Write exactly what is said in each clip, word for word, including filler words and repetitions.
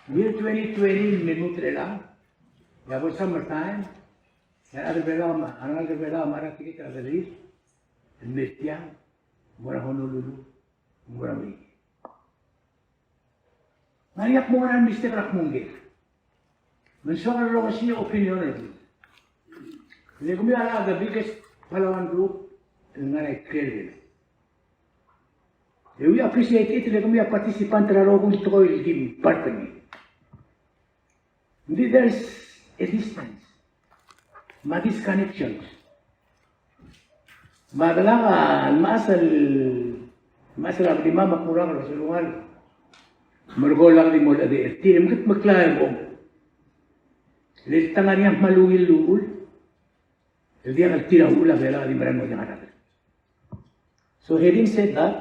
Year twenty twenty, me lmuut er chelechang, e a bo el summer time, e a rechad er Belau, a rechad er Belau a mla er a tiket er a deleuill el mei er tiang, mo er a Honolulu, mo er a Merikel. Ng ngar er ngii a kmo ng mistake er a kmo ngii. Me ng soak el rongesii a opinion er kemiu. Le kemiu a the biggest Palauan group el ngar er a ikrel. E we appreciate it, le kemiu a participant er a rokui el tekoi el ki part er ngii. Ng di there's a distance. Me a disconnections. Me a delak a mechas el, mechas er a blimam a kmo er a Belau a selungal. Merekong el di mo el, di, di, di, meketmeklai el bom. Le te ngar er ngii a kmal ungil el uchul. El diak el tir a uchul a Belau a di merael mo diak a rechad. So having said that,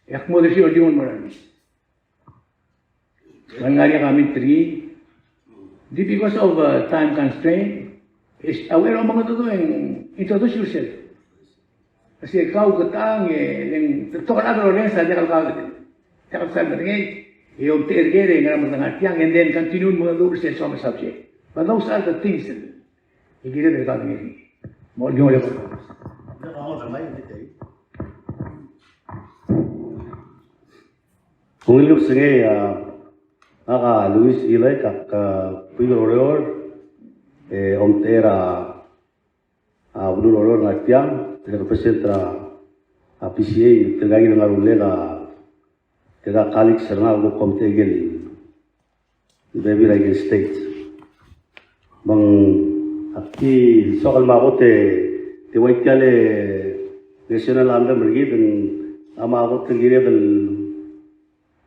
e ak mo desiou el di mo er a Luis. Me ng ngar er ngii a comment er ngii. Di because of, uh, time constraint, is, a uchei er a omengedecheduch e ng introduce yourself. Asi kau ke tang e, le ng, te betok el chad el orrenges a diak el kau, diak el sal medengei, e omtechei er ker e ngera me de ngar tiang, and then continue el mengedecheduch er sel soam el subject. But those are the things. Ng kired el kau el ngii. Mo, mo, mo. Ungil kebesengei, a, ngak a Louis Ilek, ak, a, buik er Oreor, e, omtechei er a, a, beluu er Oreor ngar tiang, e represent er a, a, P C A, tirka kid el ngar er a ullek a, tirka colleagues er ngak el kuk omtechei el bebil er a ikel state. Me ng ak di soak el mo kot e, te ua tia el national anthem er kid, ng mo kot e kired el,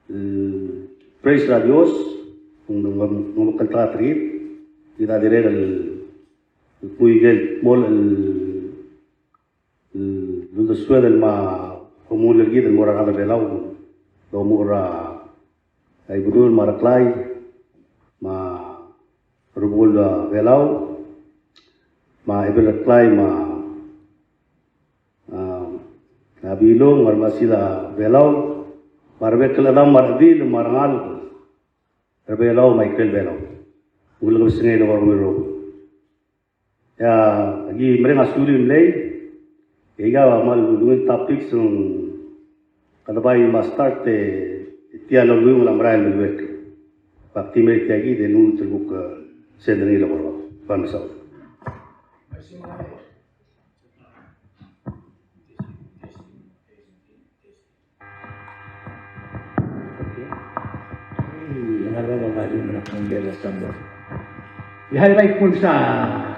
el praise er a Dios, ng, ng, ng, ng klteketakl er kid, kid a dirrek el, el kuk ikel kmo el, el uldesued el mo omengull er kid el mo er a rechad er Belau, el omuchel er a Ibedul me a Reklai, me a Rubekul er a Belau, me a Ebel Reklai, me a, a, a Bilung, me a Remasil er a Belau, me a rebek el chedam me a redil, me a rengalek er Belau, me a ikrel Belau. Ungil kebesengei el mo er kemiu el rokui. E aki mereng a sulir el mlei, e aika a kmal ungil topics, ng kede bai mo start e tia el ungil a merael el meliuekl. Bak di mei tia kid e lmuut el kuk send er ngii el eko er bab. Bai mesaul. Ia, bai kuk sa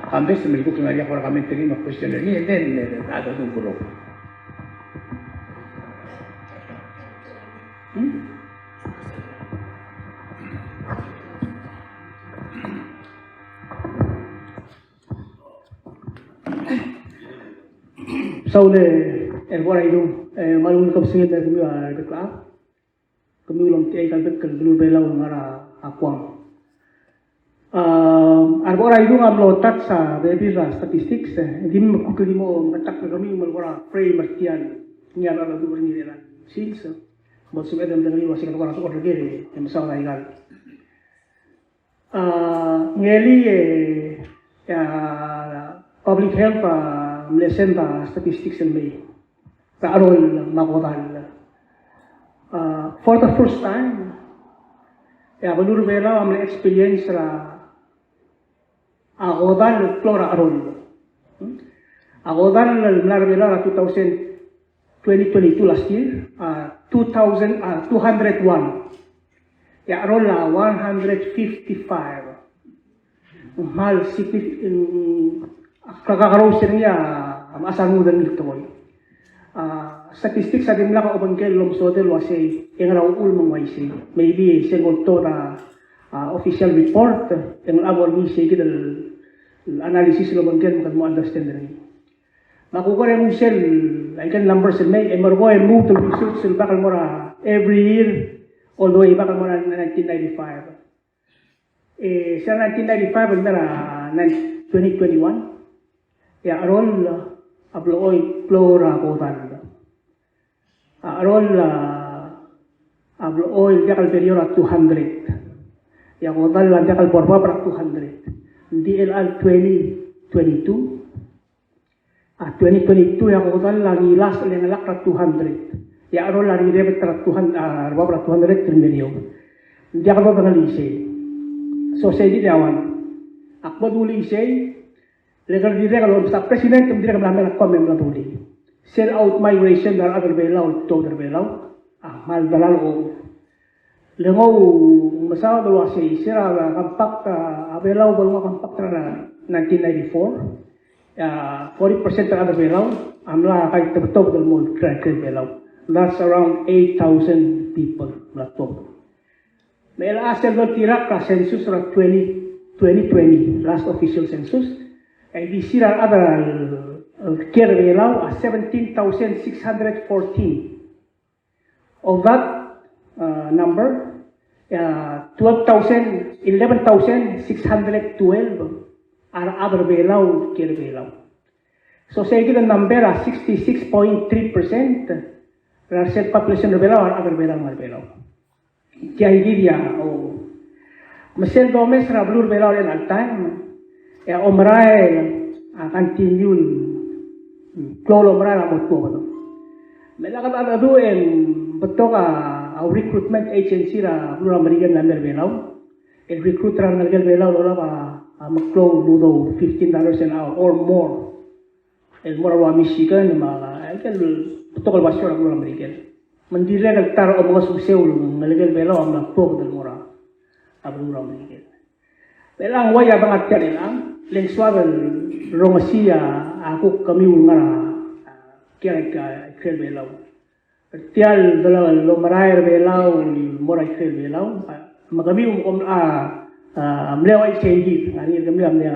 kambes me kuk ngar er ngii a comment er ngii me a question er ngii, and then, eh, a dodengei el kuk. Hmm? Saul e, er Boraidung, e, me a ungil kebesengei er kemiu a rebek el chad. Kemiu el omtechei a ikel bek el beluu er a Belau el ngar er a Guam. A, a re Boraidung a mlo touch a bebil er a statistics, e, di me kuk di mo meketakl er kemiu me kora frame er tia el, ngii a loduch er ngii er a sils, e, bo lsebeched el medengei el uasei kora secher er ker e mesaod a ikal. A, ngelii e, e a public health a mle send a statistics el mei er a cheroll me a kodall. A, for the first time, e a beluu er a Belau a mle experience er a, a kodall el klou er a cheroll. A kodall el mla er a Belau er a two thousand twenty twenty-two last year, a, two thousand, a, two hundred one. E a cheroll a one hundred fifty-five. Ng kmal significant, a, kakakerous er ngii a, a mechas a rengud el tekoi. A, statistics a dimlak a obengkel el omesodel el uasei e ngera uchul me ng uaisei. Maybe se ng oltobed a, a, official report, e ng locha bo er ngii sei kid el, el analysis el obengkel me kede mo understand er ngii. Me a kuk kora nguu sel, a ikel numbers el mei, e merekong e lmuut el research el bak el mo er a every year, all the way back el mo er a nineteen ninety-five. E, sel nineteen ninety-five el mei er a nine-, twenty twenty-one, e a cheroll a blechoel klou er a kodall. A cheroll a, a blechoel a diak el berio er a two hundred. E a kodall a diak el bo er bab er a two hundred. Ng di chelecha el twenty twenty-two, a twenty twenty-two e a kodall a ngilasech el chengelakl er a two hundred. E a cheroll a rirebet er a two hundred, a, er bab er a two hundred el merio. Ng diak dodengelii sei. So sei kid a one. Ak bo dulii sei, le kede dirrek el, Mr. President, me ng dirrek el mla mer a comment el mla dulii. Sel out migration er a rechad er a Belau el tuobed er a Belau a kmal delal. Le nguu mesaod el uasei, se er a compact, a Belau bo lenguu a compact er a nineteen ninety-four, a, forty percent er a rechad er a Belau a mla kaitebetobed el mo er a ikrel Belau. That's around eight thousand people mla tuobed. Me chelecha sel doltirakl er a census er a twenty, twenty twenty, last official census, e a ildisir a rechad el, el kiei er a Belau a seventeen thousand six hundred fourteen. Of that, uh, number, uh, twelve thousand, eleven thousand six hundred twelve a rechad er a Belau el kiei er a Belau. So sei kid el number a sixty-six point three percent er a sel population er a Belau a rechad er a Belau el ngar er a Belau. Tia kid a, o, me sel domes er a beluu er a Belau er chelecha el taem, e a omerael a continue el klou el omerael a mo tuobed. Me lak a cheldecheduch e ng betok a, a recruitment agency er a beluu er a Merikel el mla mer a Belau el recruit er a rengelekel Belau el olab a, a meklou el udoud, fifteen dollars an hour or more, el mo er a rua Michigan, me a, a ikel betok el basio er a beluu er a Merikel. Me ng dirrek el ta er a omengeseu el ngelekel Belau a mla tuobed el mo er a beluu er a Merikel. Me chelechang, ng uai a dengar tia el chelechang, le ng soad el rongesii a kuk kemiu el ngar er a, a, kiei er a ikrel Belau. Tia el, el omerael er a Belau el mo er a ikrel Belau, a, me kemiu a, a, mle ouchais sei kid, ng ngar er ngii er kemiu a mle,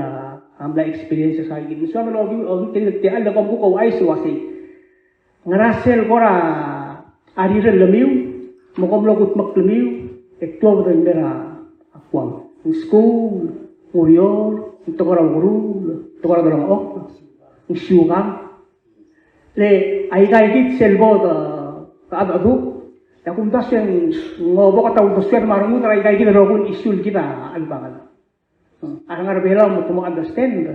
a, mla experience sei kid. Me soad el okiu, okiu tia el, tia el, le kom kuk ouchais el uasei, ngera sel kora rirellemiu me kom lo kudmeklemiu e tuobed el mer a Guam? Ng skuul, ng ureor, ng tekoi er a ukeruul, tekoi er a delengchokl, ng siukang. Le aika kid sel bo de, de cheldecheduch, e a kumdasu e ng obo kede uldesued me a rengud er aika kid el rokui el issue el kid a chelebangel. A re ngar er a Belau me te mo understand.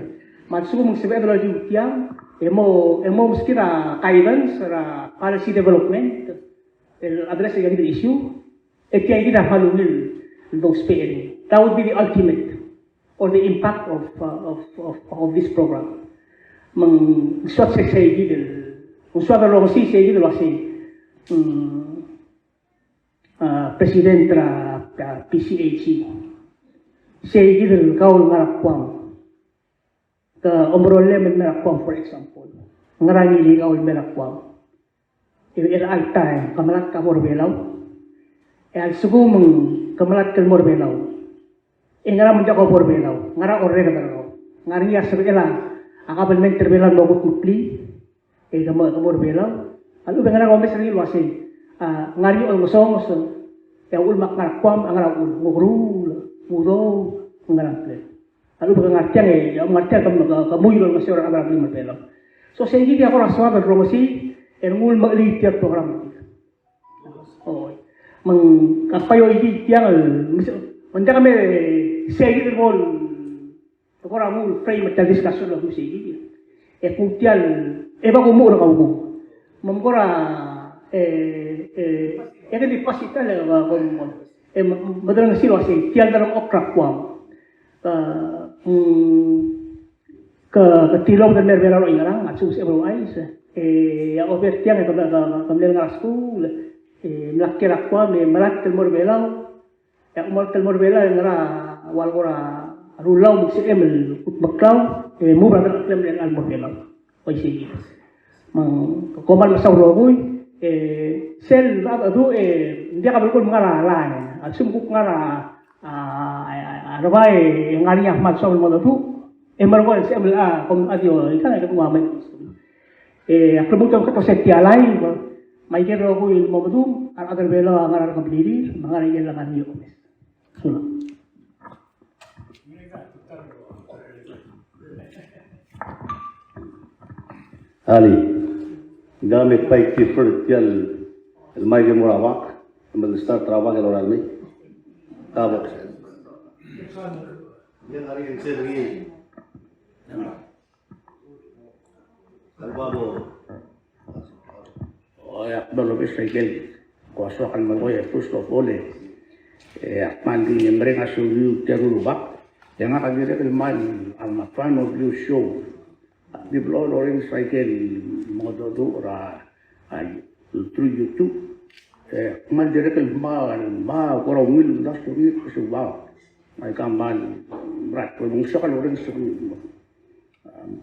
Me a lsekum ng sebeched el okiu tiang, e mo, e mo meskid a guidance er a policy development el address aika kid el issue, e tia kid a kmal ungil el dousbech er ngii. That would be the ultimate or the impact of, uh, of, of, of this program. Me ng soad se, sei kid el, ng soad el rongesii sei kid el uasei, mm, a, president er a, a, P C A G. Sei kid el kau el ngar er a Guam. Ke omerollem el mer a Guam, for example. Ngera ngii el kau el mer a Guam? E chelecha el taem, ke melatk a bo er a Belau. E a lsekum ng ke melatk el mo er a Belau, e ngera me ng diak bo er a Belau? Ngera orreked er kau? Ng ngar er ngii a sebechel a kabelment er a Belau el mo kudmeklii e ke mo, ke mo er a Belau? A lechub e ngera ke omes er ngii el uasei, a, ng ngar er ngii a olengesonges, e a uchul me ak ngar er a Guam a ngera uchul? Ng ukeruul, ng udoud, ng ngerang? Ng klel. A lechub e ke ngar tiang, e, e ngar tiang ke, ke, ke mui el olengeseu er a rechad er a beluu me a Belau. So sei kid a kora soad el rongesii, e ng ulemechelii tia el program. Oi. Me ng, ak bai oikii tiang el, me ng diak me sei kid el bo el, te kora nguu el frame er tia el discussion el kmo sei kid. E kuk tia el, e ba kumuchel er kau kuk. Me ng kora, e, e, e ke di pass it el, e, me, me, me delengesii el uasei, tia el delengchokl er a Guam. Ke, mm, ke, ke tilobed el mer a Belau er a Ngerang, a lsekum sebechem el ouchais. E a ober tiang e ke, ke, ke mle ngar er a skuul, e mla kiei er a Guam, e melatk el mo er a Belau, e a melatk el mo er a Belau, e ngera ua el kora rulau me ng sebechem el kudmeklau, e move er a delengcheklem el mo er a Belau. Uaisei kid. Me ng, kom kmal mesaul el rokui, e, sel, a, a, du, e, ng diak a belkul el ngar er a line. A lsekum kuk ngar er a, a, a, a, a rebai, e, ngar er ngii a kmal soam el mo dedu, e, merekong e sebechem el, a, kom, a, di, o, ikang, e, kede nguu a mei. E, ak lmuut el omekngeltengat er tia el live, me aike el rokui el mo medung, a rechad er a Belau a ngar er a rekeblirir, me a ngar er a ikel ngar er ngii a omes. Sulang. Alii, ng diak me bai defer tia el, el mike el mo er a bak. Minister er a Trabak el lorael mei. Ka bo. O, e ak bo lobes er a ikel, ko soak el melekoi e first of all, e, e ak kmal di mereng a sorir tia el rubak. E ngak a dirrek el kmal, a, I'm a fan of your show. Ak di blo lorrenges a ikel mengedecheduch er a, a, through YouTube. E kmal dirrek el kmal, kmal kora ungil el omdasu er ngii el kesubau. Aika kmal, right, ko ng soak el lorrenges er ngii.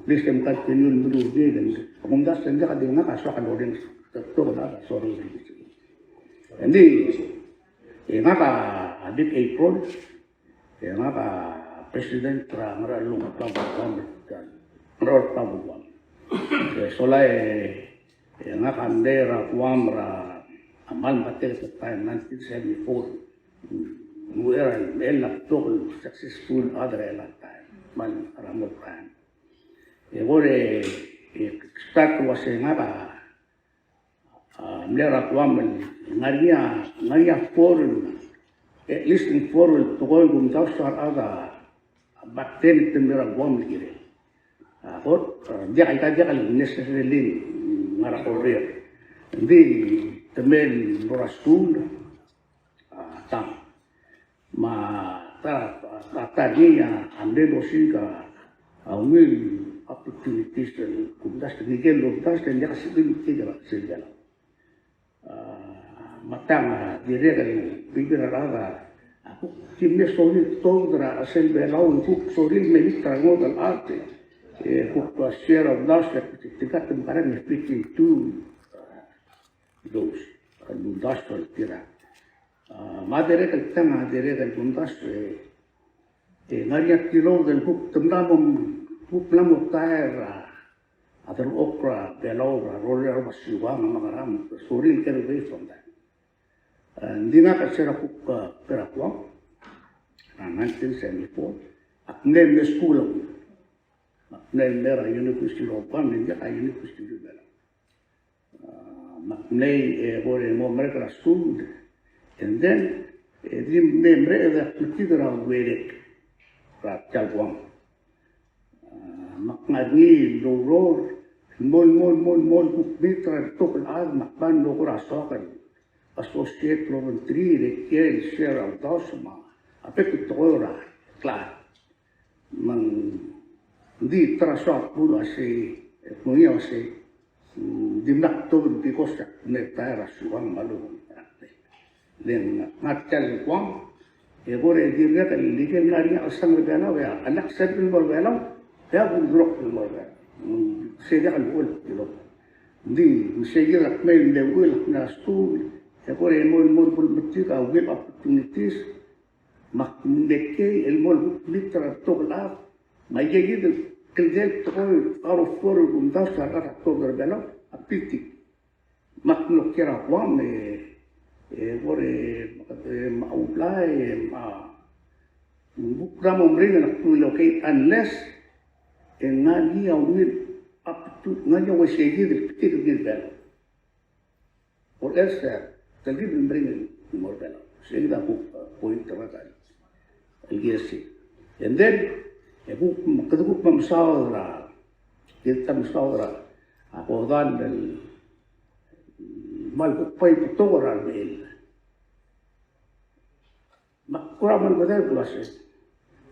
Please, e continue el meruul er ngii, e ng omdasu e ng diak, di ngak a soak el orrenges, te betok el chad a sorir. Engdi, e ngak a Dick Apron, e ngak a president er a Ngerchelong Club of Guam, Ngerchelong Club of Guam. E sola e, e ngak a mle er a Guam er a, a kmal metik er a taem, nineteen seventy-four. Ng uchei er a, el a betok el successful other er a taem, kmal er a mo taem. E kora, e, start el uase ngak a, a, mle er a Guam el ngar er ngii a, ngar er ngii a four, at least ng four el tekoi el kumdasu er a rechad a back then te mle er a Guam el kirel. A kot, a, diak, aika diak el necessarily ngar er a Korea. Ng di te mle el mo er a skuul, a, tang. Me a ta, a ta er ngii a, a mle el osiik a, a ungil opportunities el kumdasu, ngikel omdasu, e ng diak a sebechir el metik er a chelsel Belau. A, me tang, a, dirrek el bebil er a rechad a, a kuk di mle sorir el tuobed er a chelsel Belau, e kuk sorir el mei er a ngodech el art, e kuk, a, share a omdasu, e tirka te mekerang e fifty-two, a, those, a, omdasu el tir a. A, me a dirrek el tang, a dirrek el omdasu, e, e ngar er ngii a tilobed el kuk te mla mo, kuk mla mo taer a, a delechokl er a Belau er a rolel a rubak siukang me a ngerang, sorir el get away from that. A, ng di ngak a se er a kuk, a, er a Guam er a nineteen seventy-four, ak mle mle skuul a kuk. Me ak mle mle er a University of Guam, me ng diak a University of Belau. A, me ak mle, e, kora mo merek er a skuul, and then, e, di mle mereched e ak metik er a Uerek er a Tialguam. A, me ak ngar er ngii el oureor, mo, mo, mo, mo kuk meet er a betok el chad, me ak kmal mo kora soak el associate el obengterir e kiei el share a omdasu me a bek el tekoi er a klechad. Me ng di ta er a soak el kmo uasei, e kmo ngii a uasei, mm, dimlak tuobed because ak mle taer a siukang me a lechub. Le ng ngar tia el Guam, e kora dirrek el ikel ngar er ngii a chelsang er a Belau, e a lak sebechir el mo er a Belau, e a kulderokl el mo er a Belau. Mm, sei diak el uchul, you know. Ng di, me sei kid a kmei el mle uchul, ak mla er a skuul, e kora mo, mo, mo metik a ungil opportunities, me ak mle kiei el mo kuk meet er a betok el chad, me aike kid el kldei el tekoi el kar offer el kumdasu er a rechad er a betok er a Belau a piltik. Me ak mlo kiei er a Guam, e, e, kora, e, me a Ulai, e, me a, kuk mla mo meringel el ak relocate unless e ng ngar er ngii a ungil opportu-, ng ngar er ngii a uaisei kid el ktik er kid er a Belau. Or else, e, telkib el meringel el mo er a Belau. Sei kid a kuk, e, point er a ta el kiei er sei. And then, e kuk, kede kuk mo mesaod er a, kede ta mesaod er a, a kodall el, kmal kuk bai betok er a remechell. Me ak kora mo medengei el uasei,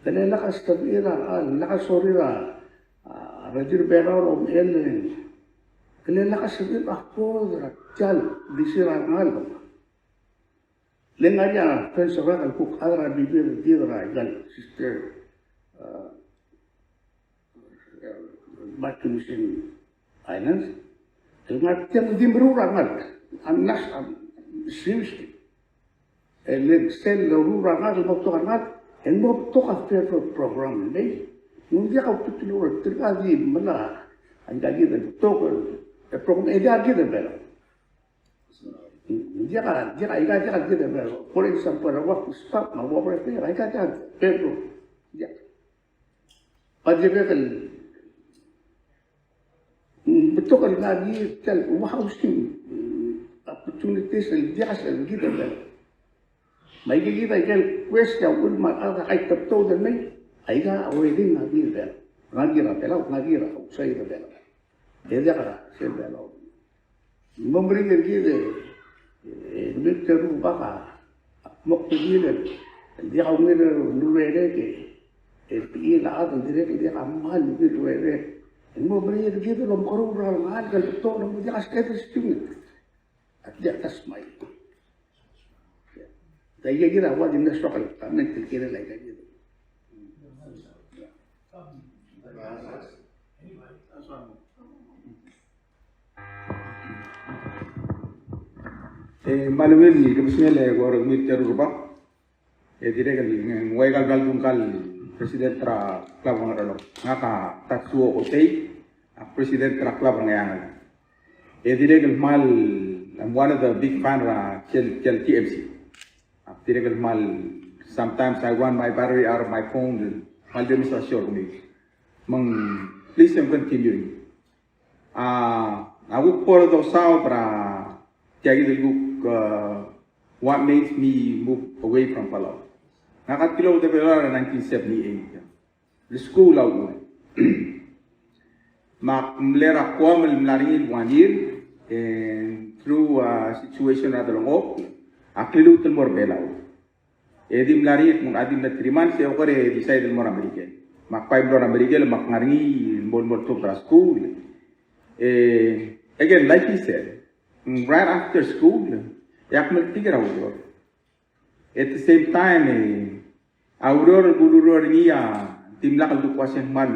ke lak a sebechir a, a, lak a sorir a, a, redil er a Belau el omechell, ke lak a sebechir a afford er a tia el di sel a rengalek. Le ng ngar er ngii a friends er ngak el kuk chad er a bebil er kid er a ikal sister, a, Marshall Mission Islands, el ngar tiang, di meruul er a rengalek. I'm not, I'm seriously. E le sel loruul er a rengalek, el mo betok a rengalek, e ng mo betok a federal program el mei. Ng diak a ultutelel er tirka, di mla, a ikakid el betok el program, e diak kid el Belau. Ng diak a, diak a, ikakid el Belau. For example, a ua Kuspap, me a ua Brefei, a ikakid el Belau. Diak. Me a dirrek el, mm, betok el ngar er ngii tia el ua housing, mm, opportunities el diak a sel kid el, Me aika kid a ikel request a uchul me a rechad a kaitebtoud el mei, aika a welding a ngii er a Belau, a ngii er a Belau, a ngii er a outside er a Belau. E diak a sel Belau. Ng mo meringel er kid e, e, milk er a rubak a, a kmo kid el, el diak a ungil el urerek e, e, tia el chad el dirrek el diak a kmal ungil el urerek. Ng mo meringel er kid el omekeroul er a rengalek el betok el mo diak a schedule student. Ak diak a smai. Aika kid a ua di mle soak el comment el kirel aika kid. E, me a ungil el kebesengei el ua Ngirterur Bak. E dirrek el, ng ua aika el bla ldu ngka el president er a club er a Ngerchelong. Ngak a Tatsuo Otei, a president er a club er a Ngeangel. E dirrek el kmal, I'm one of the big fan er a sel, sel T M C. A dirrek el kmal, sometimes I run my battery out of my phone, el kmal di mesa show me. Me ng, please, I'm continuing. A, a kuk bo dosaod er a tia kid el kuk, uh, what makes me move away from Palau. Ngak a tilobed er a Belau er a nineteen seventy-eight. El skuul a uchul. Me ak mle er a Guam el mla er ngii el one year, and through, uh, situation er a delengchokl, ak liluut el mo er a Belau. E di mla er ngii el kmo ng di mle three months, e oker e decide el mo er a Merikel. Me ak bai mlo er a Merikel, me ak ngar er ngii el mo, mo tuobed er a skuul. E, again, like he said, right after school, e ak meltik er a ureor. At the same time, e, a ureor el kurureor er ngii a dimlak el duk ua se ng kmal,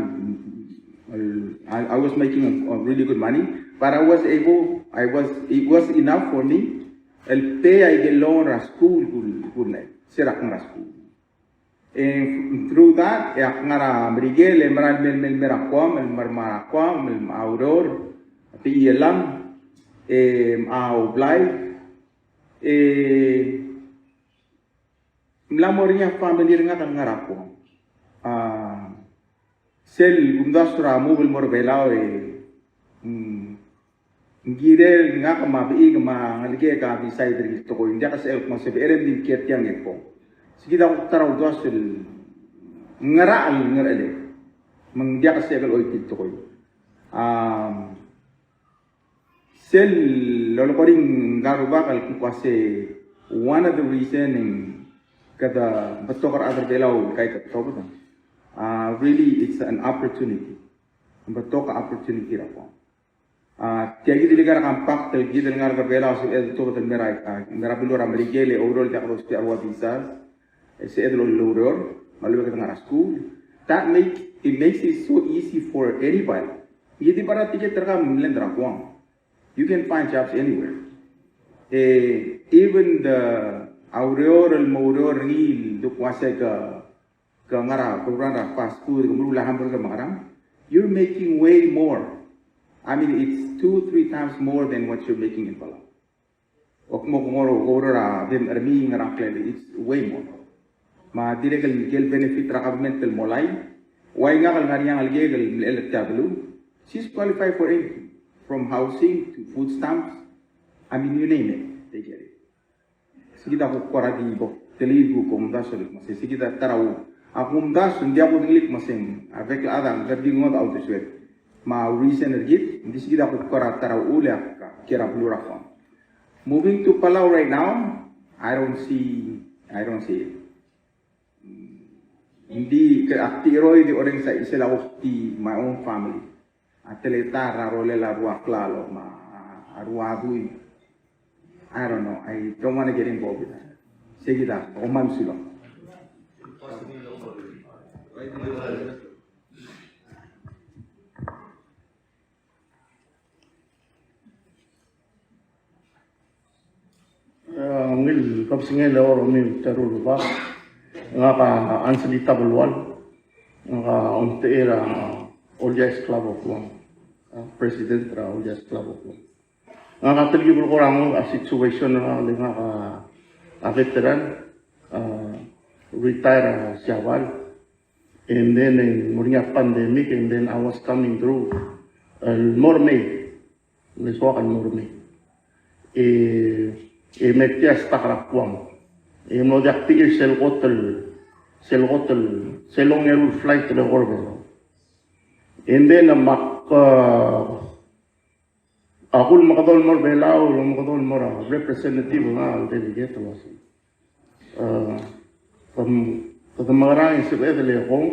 el, I, I was making a, a really good money, but I was able, I was, it was enough for me el pay aike el loan er a skuul el kul-, kulengit, se er a kngar er a skuul. And through that, e ak ngar er a Merikel, e mera el mei, mei, mei er a Guam, el mei er a Guam, el mei er a ureor, a tia el, e, a Ublai, e, mla mo er ngii a family er ngak el ngar er a Guam. A, sel kumdasu er a move el mo er a Belau e, mm, ng kirel ngak me a bechik me a ngelekek a decide er ngii el tekoi. Ng diak el sebechel el kmo se becherei e ng di kiei tiang e kbong. Se kid a kuk ta er a uldasu el ngerachel el ngerechelek. Me ng diak el sebechel el oitii el tekoi. Am, Sel lolekoi er ngii a rubak el kmo ua se one of the reason e ng kede betok er a rechad er a Belau el kaitebetobed. Uh, really, it's an opportunity. Betok a opportunity er a Guam. Uh, tia kid el ngar er a compact el kid el ngar er a Belau, se el tobed el mei er a, uh, mei er a beluu er a Merikel, e oureor el diak lousbech a rua visas, e sebeched el oureor, me a lebo kede ngar er a skuul. That make, it makes it so easy for anybody. Ngii di bar a tiket er kau me mle er a Guam. You can find jobs anywhere. E, even the, a ureor el mo oureor er ngii el duk ua se ke, ke ngar er a, ke run er a fast food, ke meruul a hamburger me a ngerang, you're making way more. I mean, it's two, three times more than what you're making in Palau. O kmo ke ngar er a, oureor er a, dem er mi ngar er a klel, it's way more. Me a dirrek el, el benefit er a government el molai, ua ngak el ngar er ngii a ngelekek el mle er tia el beluu, she's qualified for anything, from housing to food stamps, I mean, you name it, they get it. Se kid a kuk kora di bo, te liil kuk kumdasu el kmo se, se kid a ta er a u, a kumdasu, ng diak kudengelii el kmo se, a bek el chad a ng di ngodech a uldesued. Me a reason er kid, ng di se kid a kuk kora ta er a uchul e ak kiei er a beluu er a Guam. Moving to Palau right now, I don't see, I don't see it. Ng di, ke ak di cheroid e orrenges a chisel a kuk di my own family. A teletael er a rolel a rua klalo me a rua dui. I don't know. I don't want to get involved with that. Se kid a, kom kmal mesulang. Ungil kebesengei el ua Ngirterur Bak. Ngak a Anselita Belual. Ngak a omtechei er a Old Guys Club of Guam. A president er a Old Guys Club of Guam. Ngak a telkib el kora ngodech a situation er ngak, le ngak a, a veteran, a retire er a Siabal. And then, e ng mo er ngii a pandemic, and then I was coming through, e, el mo er a Mei. Ng soak el mo er a Mei. E, e me tia stuck er a Guam. E mlo diak tir sel kot el, sel kot el, sel ongeru el flight el eko er a Belau. And then, a mak, a, a kulemekedo el mo er a Belau, el omekedo el mo er a representative, ngak el delegate el uasei, a, kede, kede mekerang e sebeched el ekong,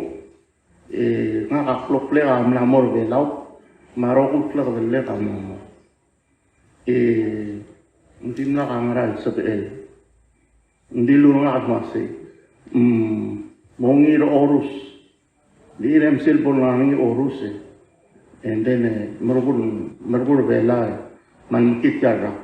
e ngak a kloklek a mla mo er a Belau, me a rokui el klekedellek a mla mo. E ng dimlak a ngera el sebechel. Ng dilu er ngak el uasei, mm, mo ngii er a Orus. Di er a msel bo el ngar er ngii a Orus e. And then, e, merebul, merebul Belau, e, me a mekngit a rak.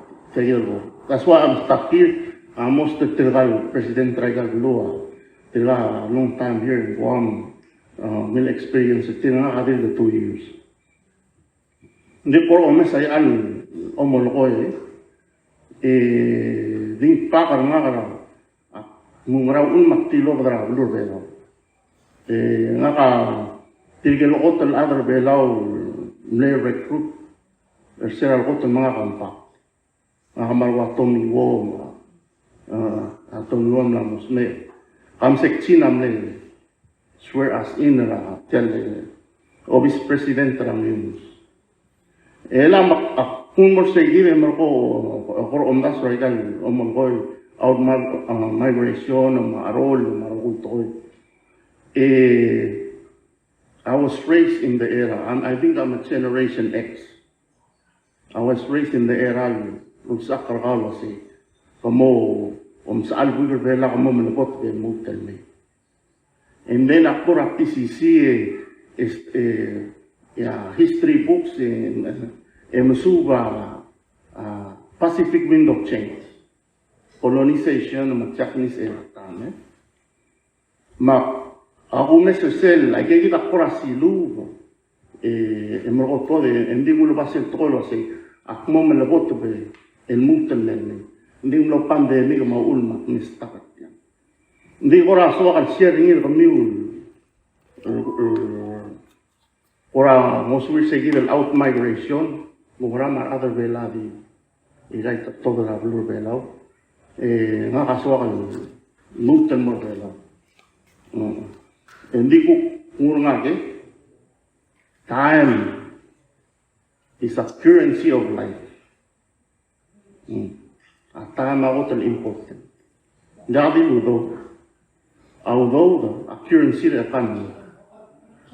That's why I'm stuck here. A most er tirka el president er aika el beluu, tirka a long time here in Guam, a, mle experience, tirka a dirk two years. Ng di kora omes a ika el omolekoi, e, di ng pak er ngak er a, a, ng ngar er a uchul me ak tilobed er a beluu er a Belau. E, ngak a tirke el kot el chad er a Belau el mle recruit er se er a kot el me ngak a compact. Ngak me a rua Tommy Wong, a, a Tommy Wong a mla mo smecher. Ak mle smecher a mle swear us in er a tia el obis president er a Meyuns. E le ak, ak kuk mo er seikid e merekong, kora omdasu er aika el omolekoi, out mi-, a, migration, me a rol, me a rokui el tekoi. E, I was raised in the era, and I think I'm a generation X. I was raised in the era el ulsechakl er kau el uasei, ke mo omsechal buik er a Belau, ke mo melekoi e lmuut el mei. And then ak mo er a P C C, e, e, e, a history books, e, e mesuub a, a Pacific Wind of Change, colonization, me a Japanese era time, e. Me ak kumes er sel, aike kid a kora siluub, e, e merekong e, e ng di ng uleba sel tekoi el uasei, ak mo melekoi e lmuut el mei. Ng di ng mlo pandemic me a uchul me ak mle stuck er tiang. Ng di kora soak el share er ngii er kemiu el, el, el, kora ngosuir seikid el out migration, ng kora me a rechad er a Belau a di, ika el tobed er a beluu er a Belau. E, ngak a soak el lmuut el mo er a Belau. Mm. E ng di kuk ngar er ngak e, time is a currency of life. Mm. A time a kot el important. Ng diak di udoud. A udoud a currency er a economy.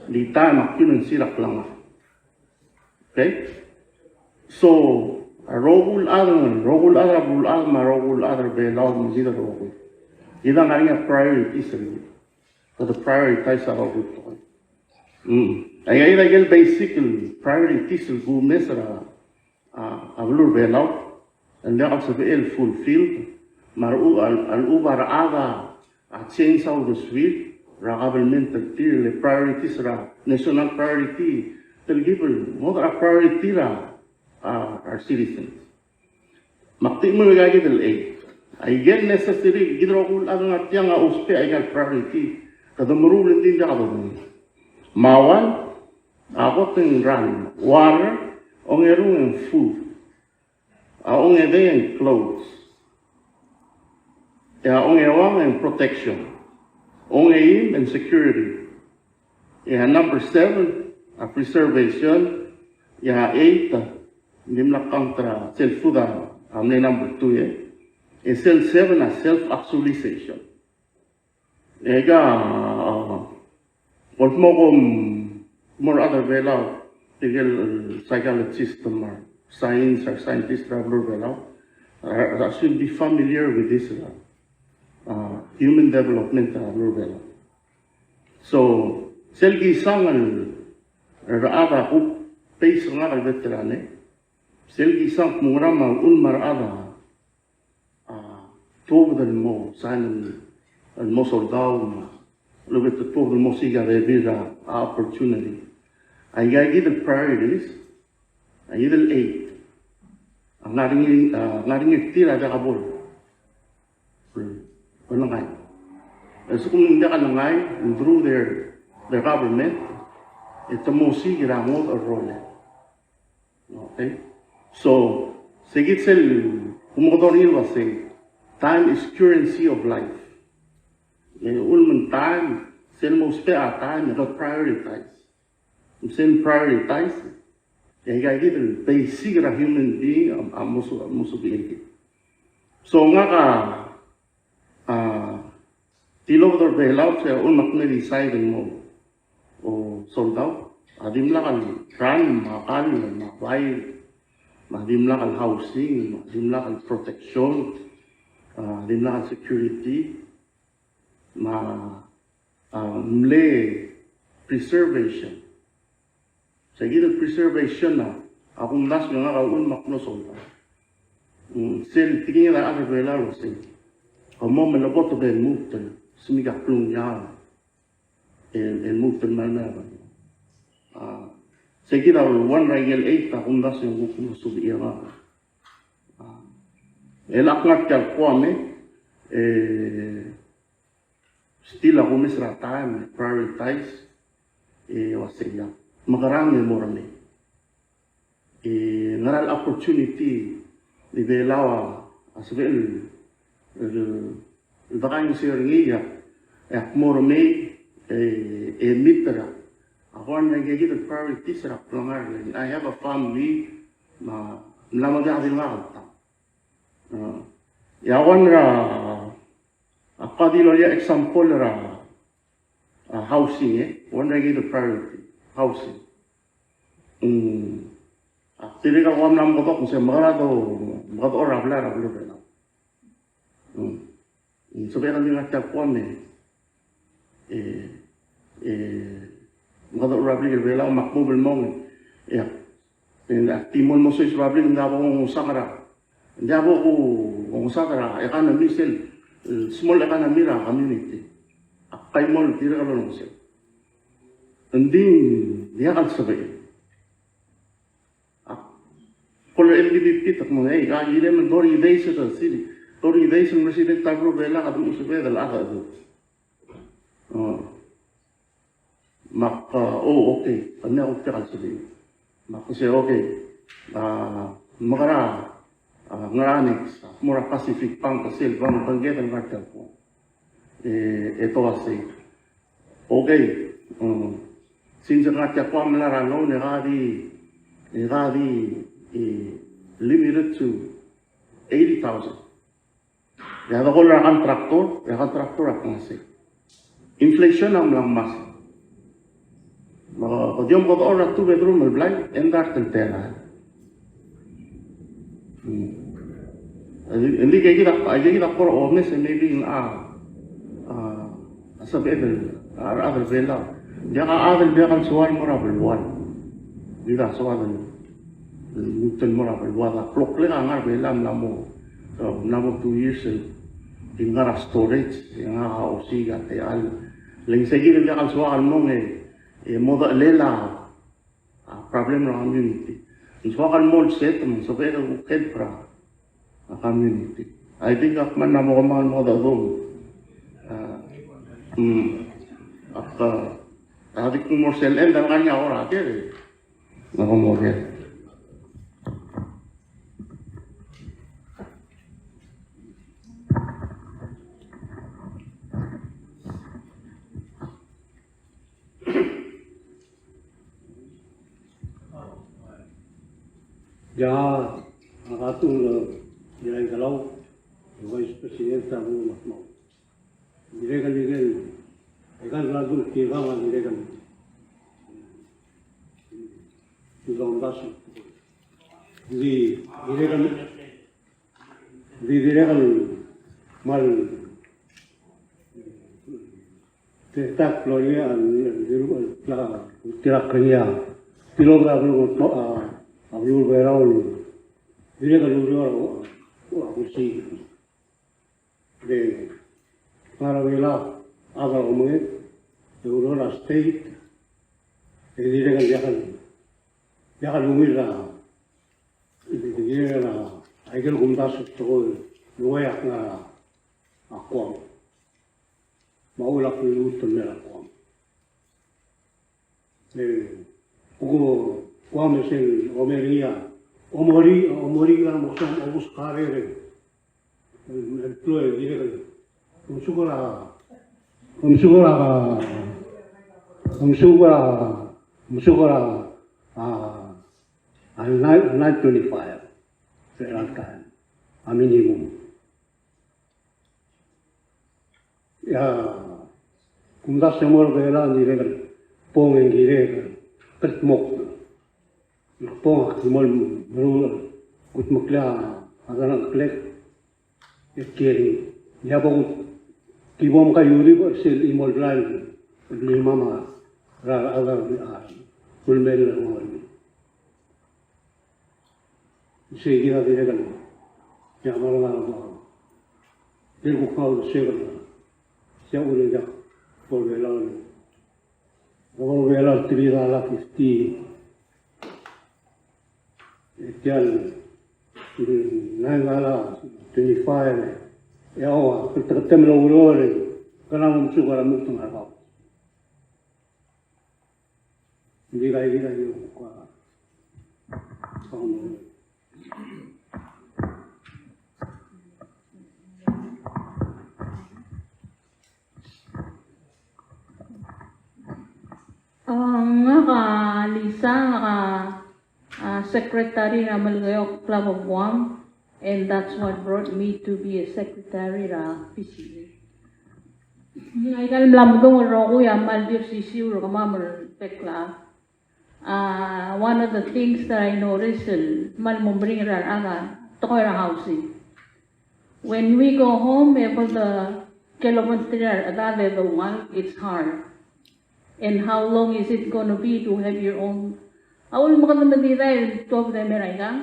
Ng di time a currency er a klengar. Okay? So, a rokui el chad, rokui el chad er a beluu el chad, me a rokui el chad er a Belau, me kid el rokui, kid a ngar er ngii a priorities er kid. Kede prioritize a rokui el tekoi. Mm. Aika, aika el basic el priorities el kumes er a a, a beluu er a Belau, el diak el sebechel el fulfill, me a lechub, a lechub a rechad a change a uldesuir er a government er tir, le priorities er a national priority, telkib el ngodech er a priority er a, a, our citizens. Me ak di mle ua kid el eight. Aike el necessary, kid el rokui el chad el ngar tiang a ousbech aika el priority, kede meruul e ng di diak a domes. Me a one, a kot e ng run, water, ongeru e ng food. A ongedei e ng clothes. E a ongeuang e ng protection. Ongeim e ng security. E a number seven, a preservation. E a eight, a, ng dimlak count er a sel food a, a mle number two, e. E sel seven a self-actualization. E aika, a, a, oltmokl a mo er a rechad er a Belau, tirke el psychologist me a science, a scientist er a beluu er a Belau, a, a, should be familiar with this, a, a, human development er a beluu er a Belau. So, sel kisang el, el rechad a kuk base er ngak el veteran, e. Sel kisang kmo ngera me a uchul me a rechad a a, tuobed el mo, sign el, el mo soldau, me a lechub e te tuobed el mo siik a bebil er a, a, opportunity. Aika kid el priorities, aika kid el eight. A ngar er ngii, a, ngar er ngii er tir a diak bo el, bo lengai. E lsekum ng diak a lengai, through their, their government, e te mo siik er a ngodech el rolel. Okay. So, se kid sel kumekedong er ngii el uasei, Time is currency of life. E ulemuchel a time, sel mo spend a time, e prioritize. Sel prioritize, e aika kid el basic er a human being a, a mo su, a mo subechiu. So ngak a, a, tilobed er a Belau, se a uchul me ak mle decide el mo, o, soldau, a dimlak el run, me a kall, me a bai, me a dimlak el housing, me a dimlak el protection, a dimlak el security, me a, a, mle preservation. Se kid el preservation a, a kumdasu e ngak a uchul me ak mlo soldau. Mm, sel tekinged a rechad er a Belau el uasei, ke mo meleboteb el move, smiik a klungiaol el, el move el mei er a Belau. A, se kid a one er a ikel eight a kumdasu e ng kuk mlo subechiu a. A, el ak ngar tia el Guam e, e, still a kumes er a time, prioritize, e, uasei a mekerang e mo er mei. E, ngera el opportunity el Belau a, a sebechel el, el, el dekaingeseu er ngii a, e ak mo er mei, e, e meet er a. A one er a ikakid el priorities er a klengar. I have a family, me a, mla mo diak di ngak el tang. A, e a one er a, ak di loia example er a, a, housing, e, one er a ikakid el priority, housing. Mm. A, tirka el ua mla mekedong, se mekerang e do, mekedong er a blai er a beluu er a Belau. Mm. Mm, sebechel el di ngar tia el Guam e, e, e, mekedong er a blik er a Belau, me ak mo bo el mong, e, e, ak di mo el mo soiseb er a blik, ng diak bo kongosang er a, ng diak bo kongosang er a economy sel, e, small economy er a community. Ak kmal mo el tirka el olengeseu. Ng di diak el sebechel. Ak, ko el L D P P, te kmo, ei, ka, irem el thirty days er a city. Thirty days el resident er a beluu er a Belau a kede mo sebeched el chad a chedu. O. Me ak, o, okay. Ng diak a kuk diak el sebechel. Me ak kmo sei, okay. A, mekerang, a, ngera next, a, mo er a Pacific Bank, sel bank, bangked el ngar tia el Guam. E, e te uasei. Okay. Mm. Since ngar tia el Guam el mla er a loan, e ka di, e ka di, e, limited to eighty thousand. E a dekol er a contractor, e a contractor a kmo sei. Inflation a mla ngmasech. Me ke di omekedechor er a two bedroom el blai, e ng dart el tela. Hmm. Ng di, ng di ikakid a, ikakid a kora omes e maybe ng a, a, a sebeched el, a, a rechad er a Belau. Ng diak a chad el diak el soal el mo er a beluad. Ng di a soal el, el lmuut el mo er a beluad. A kloklek a ngar er a Belau, ng mla mo, e, ng mla mo two years el di ngar er a storage, e ngak a osiik a techall. Le ng se kid el diak el soak el mong e, e mo dechelel a, a problem er a community. Ng soak el mo el set, me ng sebeched el kuk help er a, a community. I think ak kmal mla mo kemanget el mo dechedung. A, mm, ak, a, a di kuk mo er sel end el ngar er ngii a kora ker. Ng kuk mo ker. Ia, a katung el, ia, Ikelau, Vice President, a mo, mo. Dirrek el, dirrek el, e kmal a dul tirkang a dirrek el, tirkang el omdasu. Di, dirrek el, Di dirrek el kmal, te, ta klou er ngii a, a, a, tirka er ngii a tilobed er a beluu, a, a beluu er a Belau, dirrek el ureor a, a, a, osiik. Le, ngar er a Belau, a, a, a, e ureor a state, e dirrek el diak el, diak el ungil a, Ng di, ng di, a, aike el kumdasu el tekoi el uai a kngar er a Guam. Me a uchul a klmuut el mei er a Guam. E, kuk Guam e sel omeriia, omori, omori a mo soam obus karere. el, el klou el dirrek el, omsukor a, omsukor a, omsukor a, omsukor a, a, a nine, nine twenty-five er a taem a minimum. E a kumdasu e mo er a Belau a dirrek el bong e ng dirrek el kldmokl. Ng bong a kldmokl el meruul, kudmeklii a delengcheklek e kiei. E a bo ki bo mkaiuii er sel chimo el blai el blimam er a rechad er a ulemerek el ngar er ngii. Sei kid a dirrek el, ia, me a rengalek, el kuk kau el sei kid a, sei a ureor er a bo er a Belau, bo er a Belau el three dollar fifty. E tia el nine dollar twenty-five. E a ua, kede, kede mlo ureor, kede mlo msukar a meketeng a kau. Ng di kaiuii, kaiuii, kuk a, kau. A, ngak a Lisa, ngak a, a, secretary er a Melekeok Club of Guam, and that's what brought me to be a secretary er a P C A. Aika el mla medung el rokui a kmal di osisiu er kemam el bek el chad. A, one of the things that I notice el kmal mo meringel er a rechad a tekoi er a housing. When we go home, e bo de, ke lobengterir a rechedad e doungal, it's hard. And how long is it gonna be to have your own? A uchul me kede medidai el tuobed e mei er aikang.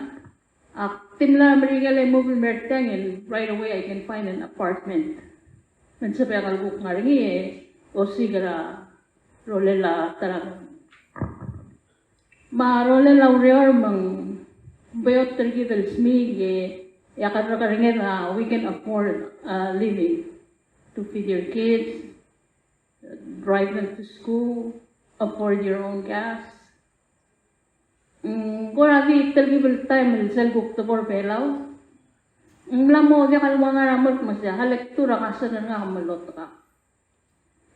Ak di mla er a Merikel e move el mer tiang, and right away I can find an apartment. Me ng sebechek el kuk ngar er ngii e osiik er a rolel a ta er a, me a rolel a ureor me ng beot er kid el smiik e a kerrekerenged a we can afford a living to feed your kids, drive them to school, afford your own gas. Mm, kora di telkib el taem el sel kuk debo er a Belau, ng mla mo diak el ua ngar er a mork me se a lektur a kasengerngak me lotekak.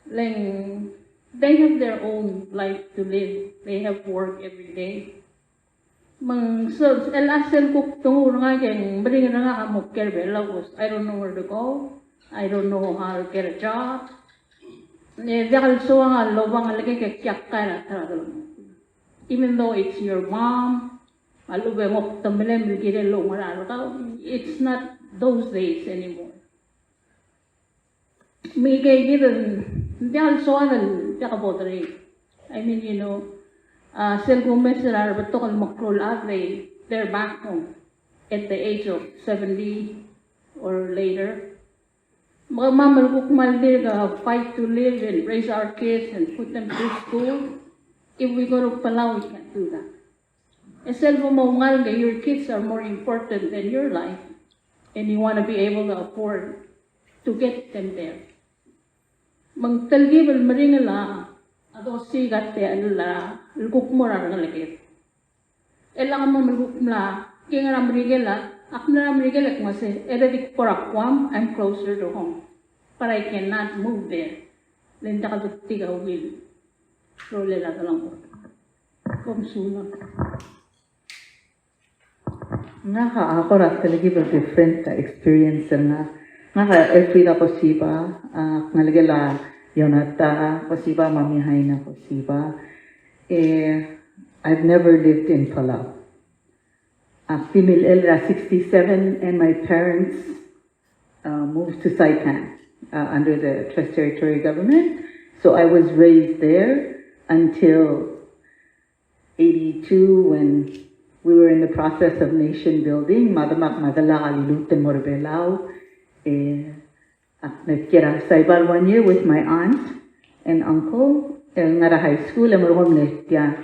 Le ng, they have their own life to live. They have work every day. Me ng se, el a sel kuk denguu er ngak e ng meringel er ngak a mo kiei er a Belau, 'cause I don't know where to go. I don't know how to get a job. E diak el soang a lobang el kuk kiakkai er a ta er a delengchokl. Even though it's your mom, a lechub e ng okdemelem el kirel el oungerachel er kau, it's not those days anymore. Me ikei kid, ng diak el soad el diak bo derei. I mean, you know, a, sel kumes er a rebetok el meklou el chad, they, they're back home at the age of seventy or later. Me kemam el kuk kmal dirk fight to live and raise our kids and put them through school. If we go to Palau, we can't do that. E sel bo moungalek e your kids are more important than your life, and you want to be able to afford to get them there. Me ng telkib el meringel a dosiik a techall el kuk mo er a rengeleked. E lak mom el kuk mla kingei er a Merikel a, ak mla er a Merikel e kmo se, e de di kbo er a Guam, I'm closer to home. But I cannot move there. Le ng diak detik a ungil rolel a delengchokl. Kom sulang. Ngak a kora telkib el different experience er ngak. Ngak a Elfrida Kosiba, a, ngelekel a Yonata Kosiba, me a Mihaina Kosiba. E, I've never lived in Palau. Ak di milechell er a sixty-seven, and my parents uh, moved to Saipan, uh, under the Trust Territory government. So I was raised there until eighty-two, when we were in the process of nation building. Me a demak me a delak a liluut el mo er a Belau. E, ak mle kiei er a Saipan one year with my aunt and uncle. El ngar er a high school, e merekong e mle tia.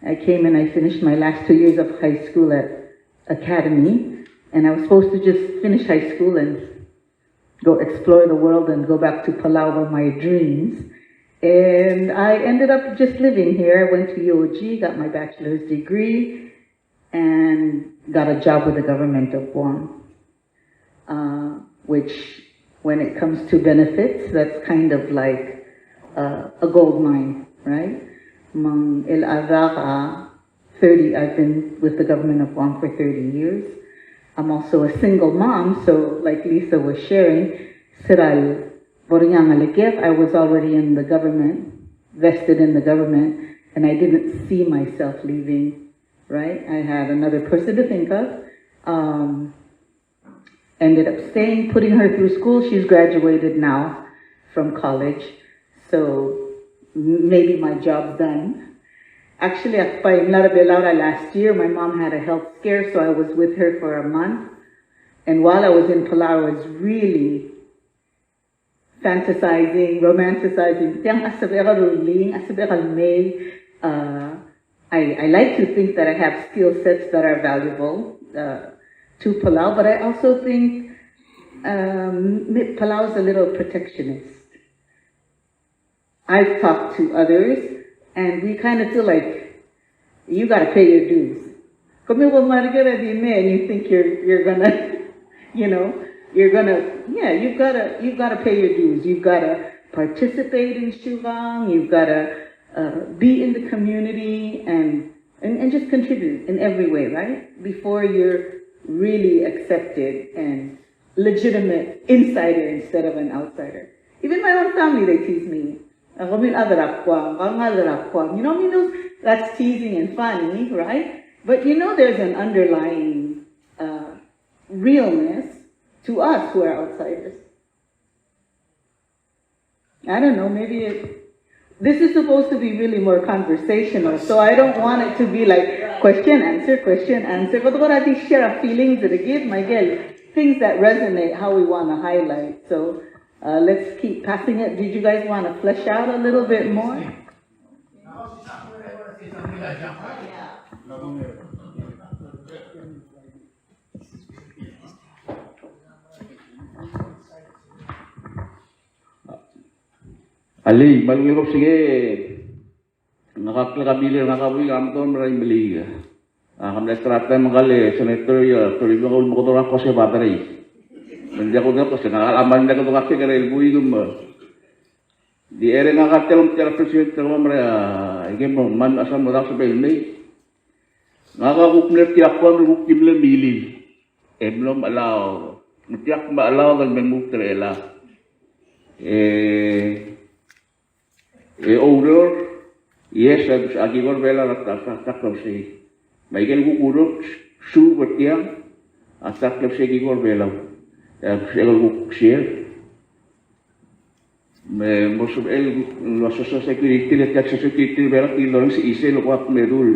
I came and I finished my last two years of high school at Academy, and I was supposed to just finish high school and go explore the world and go back to Palau for my dreams. And I ended up just living here. I went to U O G, got my bachelor's degree, and got a job with the government of Guam. Uh, which, when it comes to benefits, that's kind of like uh, a gold mine, right? Me ng el chad er a thirty, I've been with the government of Guam for thirty years. I'm also a single mom, so like Lisa was sharing, se er a bo er ngii a ngelekek, I was already in the government, vested in the government, and I didn't see myself leaving, right? I had another person to think of. Um, ended up staying, putting her through school. She's graduated now from college, so m- maybe my job's done. Actually, ak bai mla er a Belau er a last year. My mom had a health scare, so I was with her for a month. And while I was in Palau, I was really fantasizing, romanticizing. Tiang a sebechek el rullii, a sebechek el mei. Uh, I, I like to think that I have skill sets that are valuable uh, to Palau, but I also think um, Palau is a little protectionist. I've talked to others, and we kind of feel like you got to pay your dues. Kemiu a ngar er a di me, and you think you're you're gonna, you know, you're gonna, yeah, you've gotta you've gotta pay your dues. You've gotta participate in siukang. You've gotta uh, be in the community and, and and just contribute in every way, right? Before you're really accepted and legitimate insider instead of an outsider. Even my own family, they tease me. "A kemiu el chad er a Guam, a ngalek er a Guam." You know, I mean, those, that's teasing and funny, right? But you know, there's an underlying uh, realness to us who are outsiders. I don't know, maybe it, this is supposed to be really more conversational, so I don't want it to be like question, answer, question, answer. But what I think share our feelings that give my girl, things that resonate, how we want to highlight. So uh, let's keep passing it. Did you guys want to flesh out a little bit more? Alii, me a ungil kebesengei, ngak a klekamiler, ngak a buik a mdong er a Imeliik. A, ke mle tara taem e ngka el senator, e, toribiong a ulemekedong er a kose baterei. Me ng diak kudengei el kose, ngak a mle mekedong a kekerei el buik me. Di er ngak a tia el omtiar a president er kemam er a, ike mo, me ng mesa mo dmak el sebechel el mei. Ngak a kuk mle er tia el Guam el kuk di mle milil. E mlo mechelaod. Ng diak mechelaod el me lmuut er chelechang. E, e oureor, yes, a, a ki kora Belau a ta, ta, ta klebesei. Me a ikel kuk oureor, suub er tiang, a ta klebesei ki kora Belau. E a sebechek el kuk share. Me mo sebechel el ua social security, le tia el social security er a Belau a ki lorenges e chisel el kuk me dul.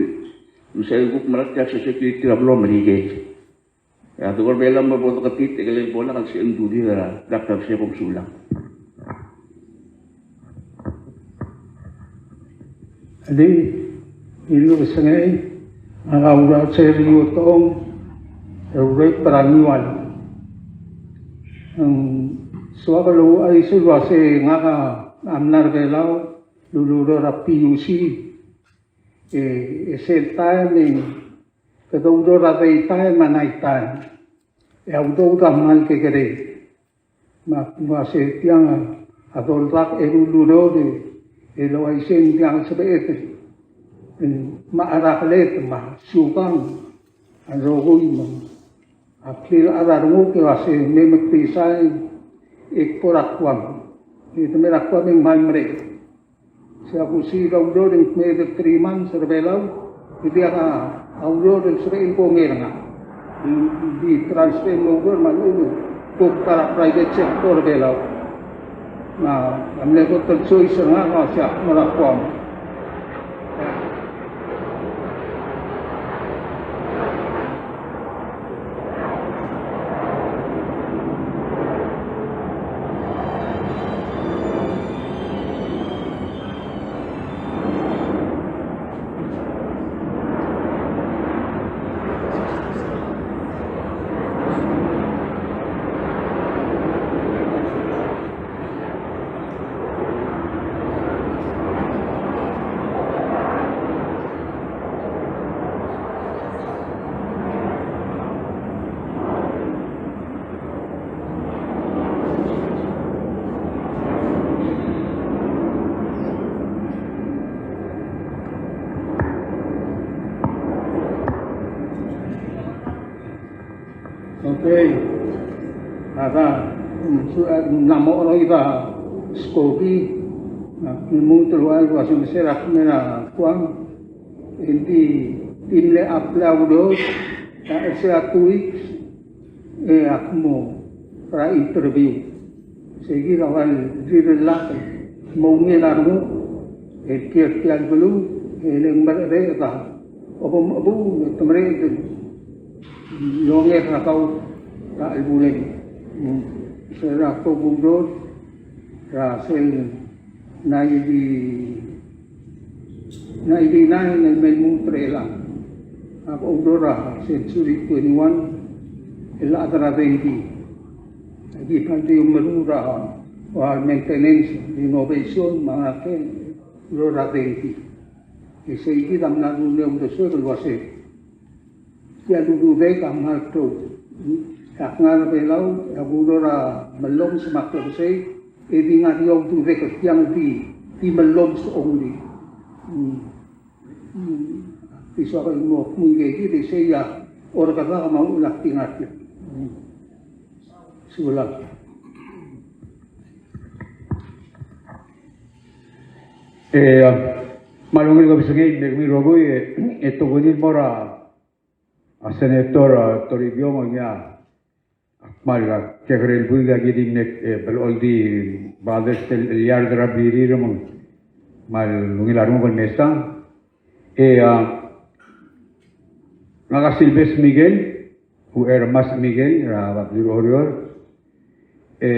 Me sebechel el kuk mera tia el social security er a beluu er a Merikel. E a tekoi er a Belau me bo deketii e kelel bo lak el sebechel el dulii er a, er a klebesei, kom sulang. Alii, ungil kebesengei, ngak a Uracher Iotong, e ureor er a Ngiwal. Ng soak el ouchais el uase ngak a mla er a Belau el ulureor er a P U C, e, e sel taem e ng kede oureor er a daytime me a nighttime. E a udoud a kmal kekerei. Me a, me a se tiang a doldak e ulureor e le uaisei ng diak el sebeched el, me a cheral me a siukang a rokui me a klel a renguk e uase me mekbesai e kbo er a Guam. E te mei er a Guam e ng kmal merek. Se a kusiik a ureor e ng kmeed el three months er a Belau, e diak a ureor el sebechel el kongei er ngak. Di transfer el mo oureor me a lechub e kuk ta er a private sector er a Belau. Me a mle kot el choice er ngak a se ak mo er a Guam. Okay. A ta, mm, su, eh, ng mla mo cheroid a skoki, a, ng lmuut el ua, ua se mesa er a kmo er a Guam, e ng di, di mle apply a ureor, a, er sel two weeks, e ak mo er a interview. Sei kid a ua el rirellak el mo ungil a renguk el kiei er tia el beluu, e le ng mereched a obengterir e te mereched el onger er a kau er a chelebuul. Mm. Se er a kuk ureor er a sel ninety, ninety-nine el me lmuut er chelechang. Ak oureor er a Century twenty-one el chad er a dengki. Aki kmal di omeruul er a, a maintenance, renovation, me a ngike el oureor er a dengki. E sei kid a mla dmu el uldesuek el uase tia el ududek a kmal klou. Ak ngar er a Belau, e ak oureor er a mellomes me a klebesei, e di ngar er ngii a ududek er tiang el di, di mellomes only. Mm. Mm. Di soak el mo kmu ngike kid, e sei a orrekedak me a uchul ak di ngar tiang. Mm. Sulang. E, a, me a ungil kebesengei el mei er kemiu el rokui, e, e tokubets el mo er a, a Senator, a, Toribiong, ngii a, a kmal, a, kekerei el buik a ki di mle, e, blechoel di bother el, el yard er a blirir me ng kmal ungil a renguk el mesa. E, a, ngak a Silves Miguel, Uchelremesech Miguel, er a Babier Oreor. E,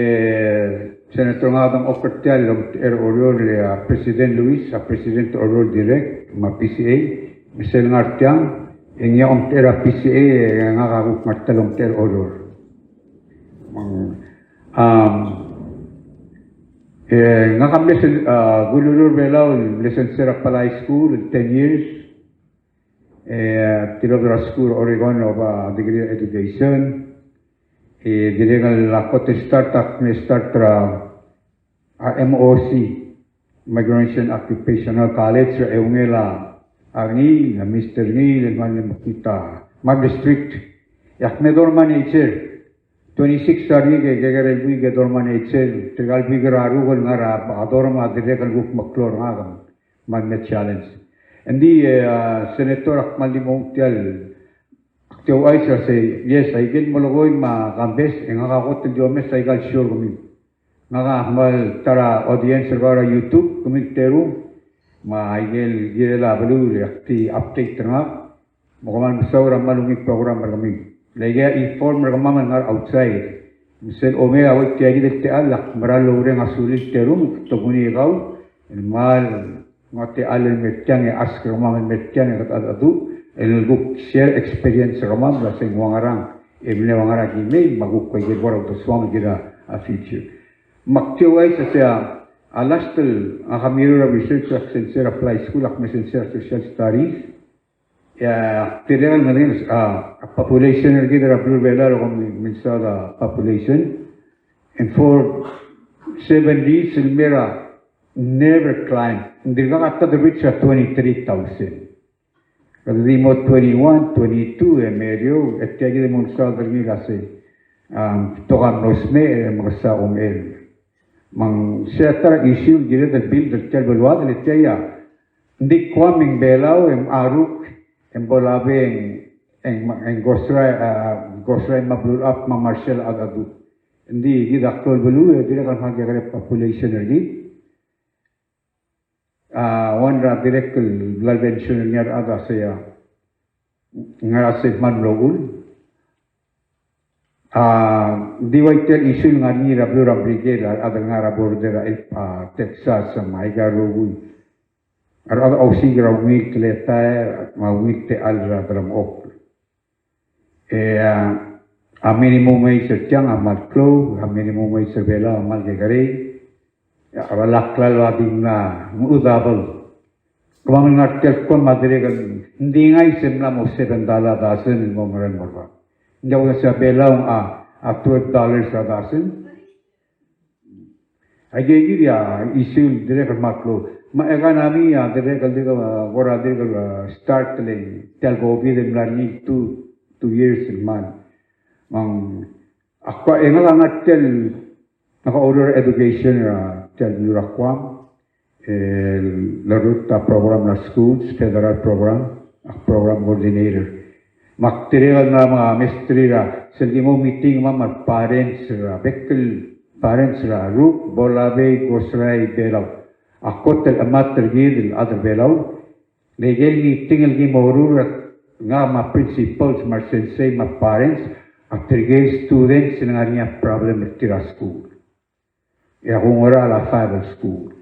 Senator, ngak a dengchokl er tia el omtechei er a Oreor, le a President Luis, a President er a Oreor Direct, me a PCA, me sel ngar tiang, e ngii a omtechei er a PCA, e ngak a kuk ngar tia el omtechei er a Oreor. Me ng, am, e, ngak a mle sen-, a, kuk oureor er a Belau, el mle sensei er a Palau High School, el ten years, e, tilobed er a skuul er a Oregon, oba degree er a education. E dirrek el kot el start, ak mle start er a, a MOC, Micronesian Occupational College, er a eungel a Ngiil, a Mister Ngiil, el kmal mekngit a, kmal strict. E ak mle dorm manager. Twenty-six a renguk e kekerei el buik e dorm manager, tirka el buik er a rokui el ngar er a dorm a dirrek el kuk meklou er ngak, me ng mle challenge. Ng di, e, a, Senator, ak kmal di mo ungil tia el, ak di ouchais el sei, yes, aike el molekoi me a campus, e ngak a kot el di omes aika el show er kemiu. Ngak a kmal ta er a audience er kau er a YouTube, kemiu el terung, me aike el kirel a beluu, e ak di update er ngak. Me kom kmal mesaul er a kmal ungil program er kemiu. Le aike a inform er kemam el ngar er a outside. Me sel omei a ua tia kid el techall, ak mera el oureng a sulir el terung, tokuni kau, el kmal nguu a techall el mer tiang e ask er kemam el mer tiang e kede cheldecheduch, el kuk share experience er kemam, el uasei ng ua ngerang, e mle ua ngerang a kimei, me a kuk ua ikel bo er a uldesuam el kirel a future. Me ak di ouchais el sei a last el, ngak a mirror a research, ak sensei er a Palau High School, ak mle sensei er a social studies, e a dirrek el ngar er ngii a, a population er kid er a beluu er a Belau el kom mle mesaod a population. And for seven years el mei er a never climb. Ng dirkak a ta el reach a twenty-three thousand. Kede di mo twenty-one, twenty-two, e mei er eou, e tia kid el mo mesaod er ngii el uasei, am, betok a mlo smecher e mekesai a omechell. Me ng sei a ta er a issue el kired el build er tia el beluad, le tia a, ng di Guam e ng Belau e ng Aruk e ng Ponape e ng, e ng, e ng Kosrae, a, Kosrae me a Belulechab me a Marshall a cheldecheduch. Ng di kid a klou el beluu e dirrek el kmal kekerei a population er kid. A, one er a dirrek el bla mention er ngii a rechad a sei a, ngar er a sei kmal mlo uchul. A, di ua tia el issue el ngar er ngii er a beluu er a Merikel, a rechad el ngar er a border er a, a, Texas me aika el rokui. A rechad a osiik er a ungil teletael me a ungil techall er a delengchokl. E, a, a minimum wage er tiang a kmal klou, a minimum wage er Belau a kmal kekerei. E a bla klalo a di mla nguu double. Kemam el ngar tia el Guam a dirrek el, ng di ngii se mla mo seven dollar a dozen el mo mereng el mo er bab. Ng di a uaisei a Belau a, a twelve dollars a dozen. Aike kid a issue el dirrek el kmal klou. Me a economy a dirrek el dirk, a, kora dirk el, a, start le tia el COVID el mla er ngii el two, two years el kmal. Me ng, ak kua, e ngak a ngar tia el, ngak a oureor er a education er a tia el beluu er a Guam, el lerurt a program er a schools, federal program, ak program coordinator. Me ak dirrek el mla me a mesterir a, sel ki mo meeting me a parents er a, bek el parents er a Ruk, Bolabei, Kosrae, Belau. A kot el chemat er kid el chad er Belau, le ikel meeting el ki mo meruul, ngak me a principals me a resensei me a parents, a tirke el students el ngar er ngii a problem er tir a skuul. E a kuk ngar er a five el skuul.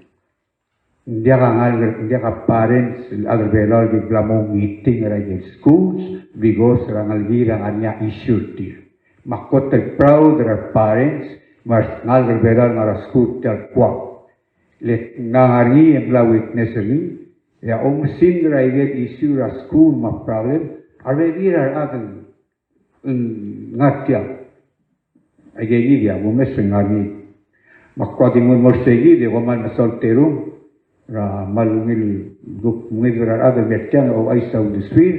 Ng diak a ngalek, ng diak a parents el chad er Belau el ki bla mo meeting er a ikel schools, because er a ngalek er ngii a ngar er ngii a issue er tir. Me a kot el proud er a parents me a rengalek er Belau el ngar er a skuul tia el Guam. Le ng ngar er ngii e ng bla witness er ngii, e a oumesingd er a ikel issue er a skuul me a problem, a rebebil er a rechad el ngar tiang. Aike kid a kumes e ng ngar er ngii. Me ak kua di nguu el mo er sei kid e kom kmal mesaul terung er a kmal ungil kuk mengid er a rechad el mer tiang e ouchais a uldesuir,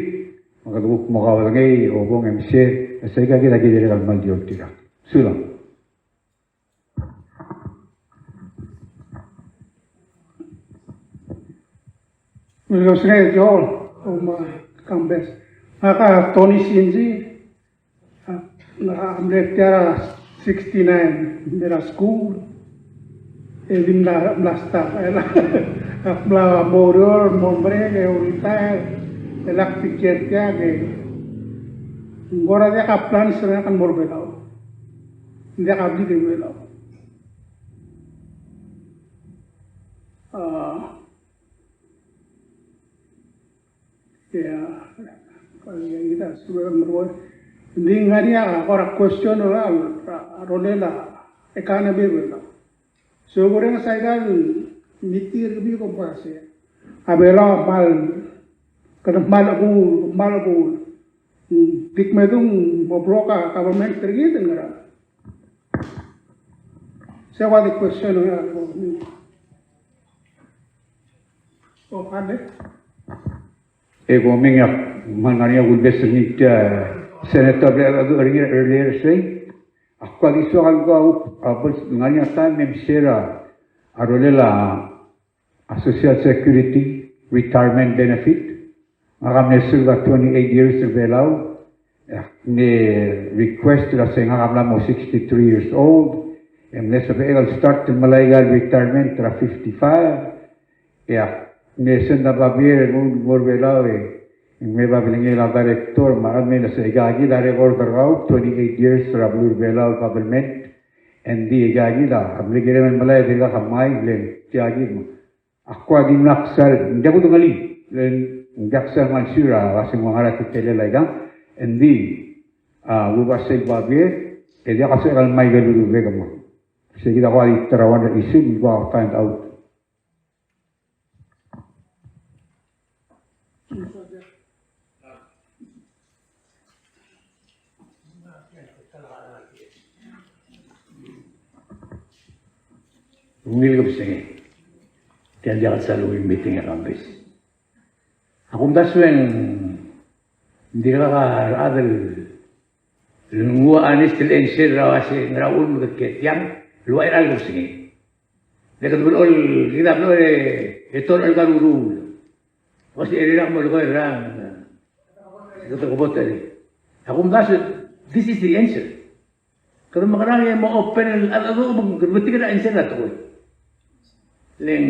me kede kuk mo kaudengei, obong e mesier, e sei kid a kid a dirrek el kmal di oltirakl. Sulang. Ungil kebesengei Joel, me a Kambes. Ngak a Tony Sinzi, a, ngak a mle tia er a sixty-nine, mle er a skuul, e di mla, mla stop, e la, ak mla mo oureor, mo merek, e retire, e lak di kiei er tiang, e ng kora diak a plans er ngak el mo er Belau. Ng diak a blik er Belau. A, ia, ia, ia, sulang meruul. Ng di ngar er ngii a kora question er a, a rolel a economy er Belau. So, kureng saikal meeting er kemiu kom kmo se a Belau a kmal, kede kmal chebuul, kmal chebuul. Ng di kmedung mo block a government er kid el ngerang. Sei a ua di question er a, o, kale. E ko meng, ak kmal ngar er ngii a kulebes er ngii tia, Senator, er ngii, earlier sei. Ak kuk di soak el kuk, a, ngar er ngii a taem e mesier a rolel a a Social Security retirement benefit. Ngak a mle serve a twenty-eight years er Belau. E ak mle request er a se ngak a mla mo sixty-three years old, e mle sebechek el start el melai aika el retirement er a fifty-five. E ak mle send a babier el mo er Belau, e ng mle babilengel a director me a mle se aika kid a record er kau, twenty-eight years er a beluu er Belau government. Engdi aika kid a mle kirem el melai e dirkak a mei, le tia kid me ak kuk di mla ksal, ng diak kudengelii, le ng diak ksal ngar er a uasei ng ua ngera a teletelel aikang. Engdi a, ua sel babier, e diak a sebechek el mei aike el rubek me. Sei kid a kuk di ta er a one er a issue, me kuk find out. Ungil kebesengei. Tia el diak el sal ungil meeting e Kambes. Ak omdasu e ng dirkak a rechad el nguu a honest el answer er a uasei ngera uchul me kede kiei er tiang, el ua er a kebesengei. Le kede blechoel, kid a blechoel e, e torechel a ruruul. Uasei e dirkak mo lekoi er a, e kede kebot er ngii. Ak omdasu, this is the answer. Kede mekerang e mo open el, a, a, a, kede metik er a answer er a tekoi. Le ng,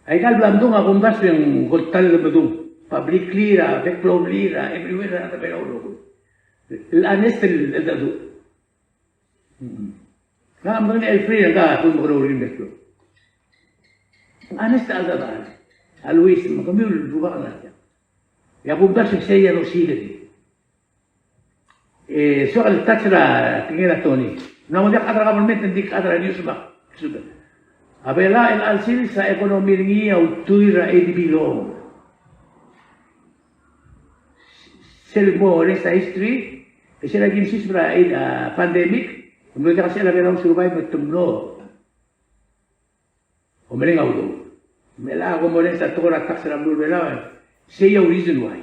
aika el bla mdung, ak omdasu e ng ko el ta el medung. Publicly er a, bek el blil er a, everywhere er a, er a, el honest el, el, el, Ngak a medengei el free er ngka a kuk mekerreu er ngii el mle klou. Honest a cheldechedechal. Always, me kemiu el rubak el ngar tiang. E ak omdasu e sei a osiik er ngii. E soak el touch er a tekingel a Tony. Ng mla mo diak chad er a government, ng di chad er a news me a, a Belau el chelecha el sils a economy er ngii a ultuil er a A D B loan. Sel mo er ngii a history, e sel a ki msiseb er a, a, pandemic, ng mlo diak a sel a Belau el survive me te mlo omereng a udoud. Me a lak ko mo er ngii a tekoi er a tax er a beluu er a Belau, sei a reason why.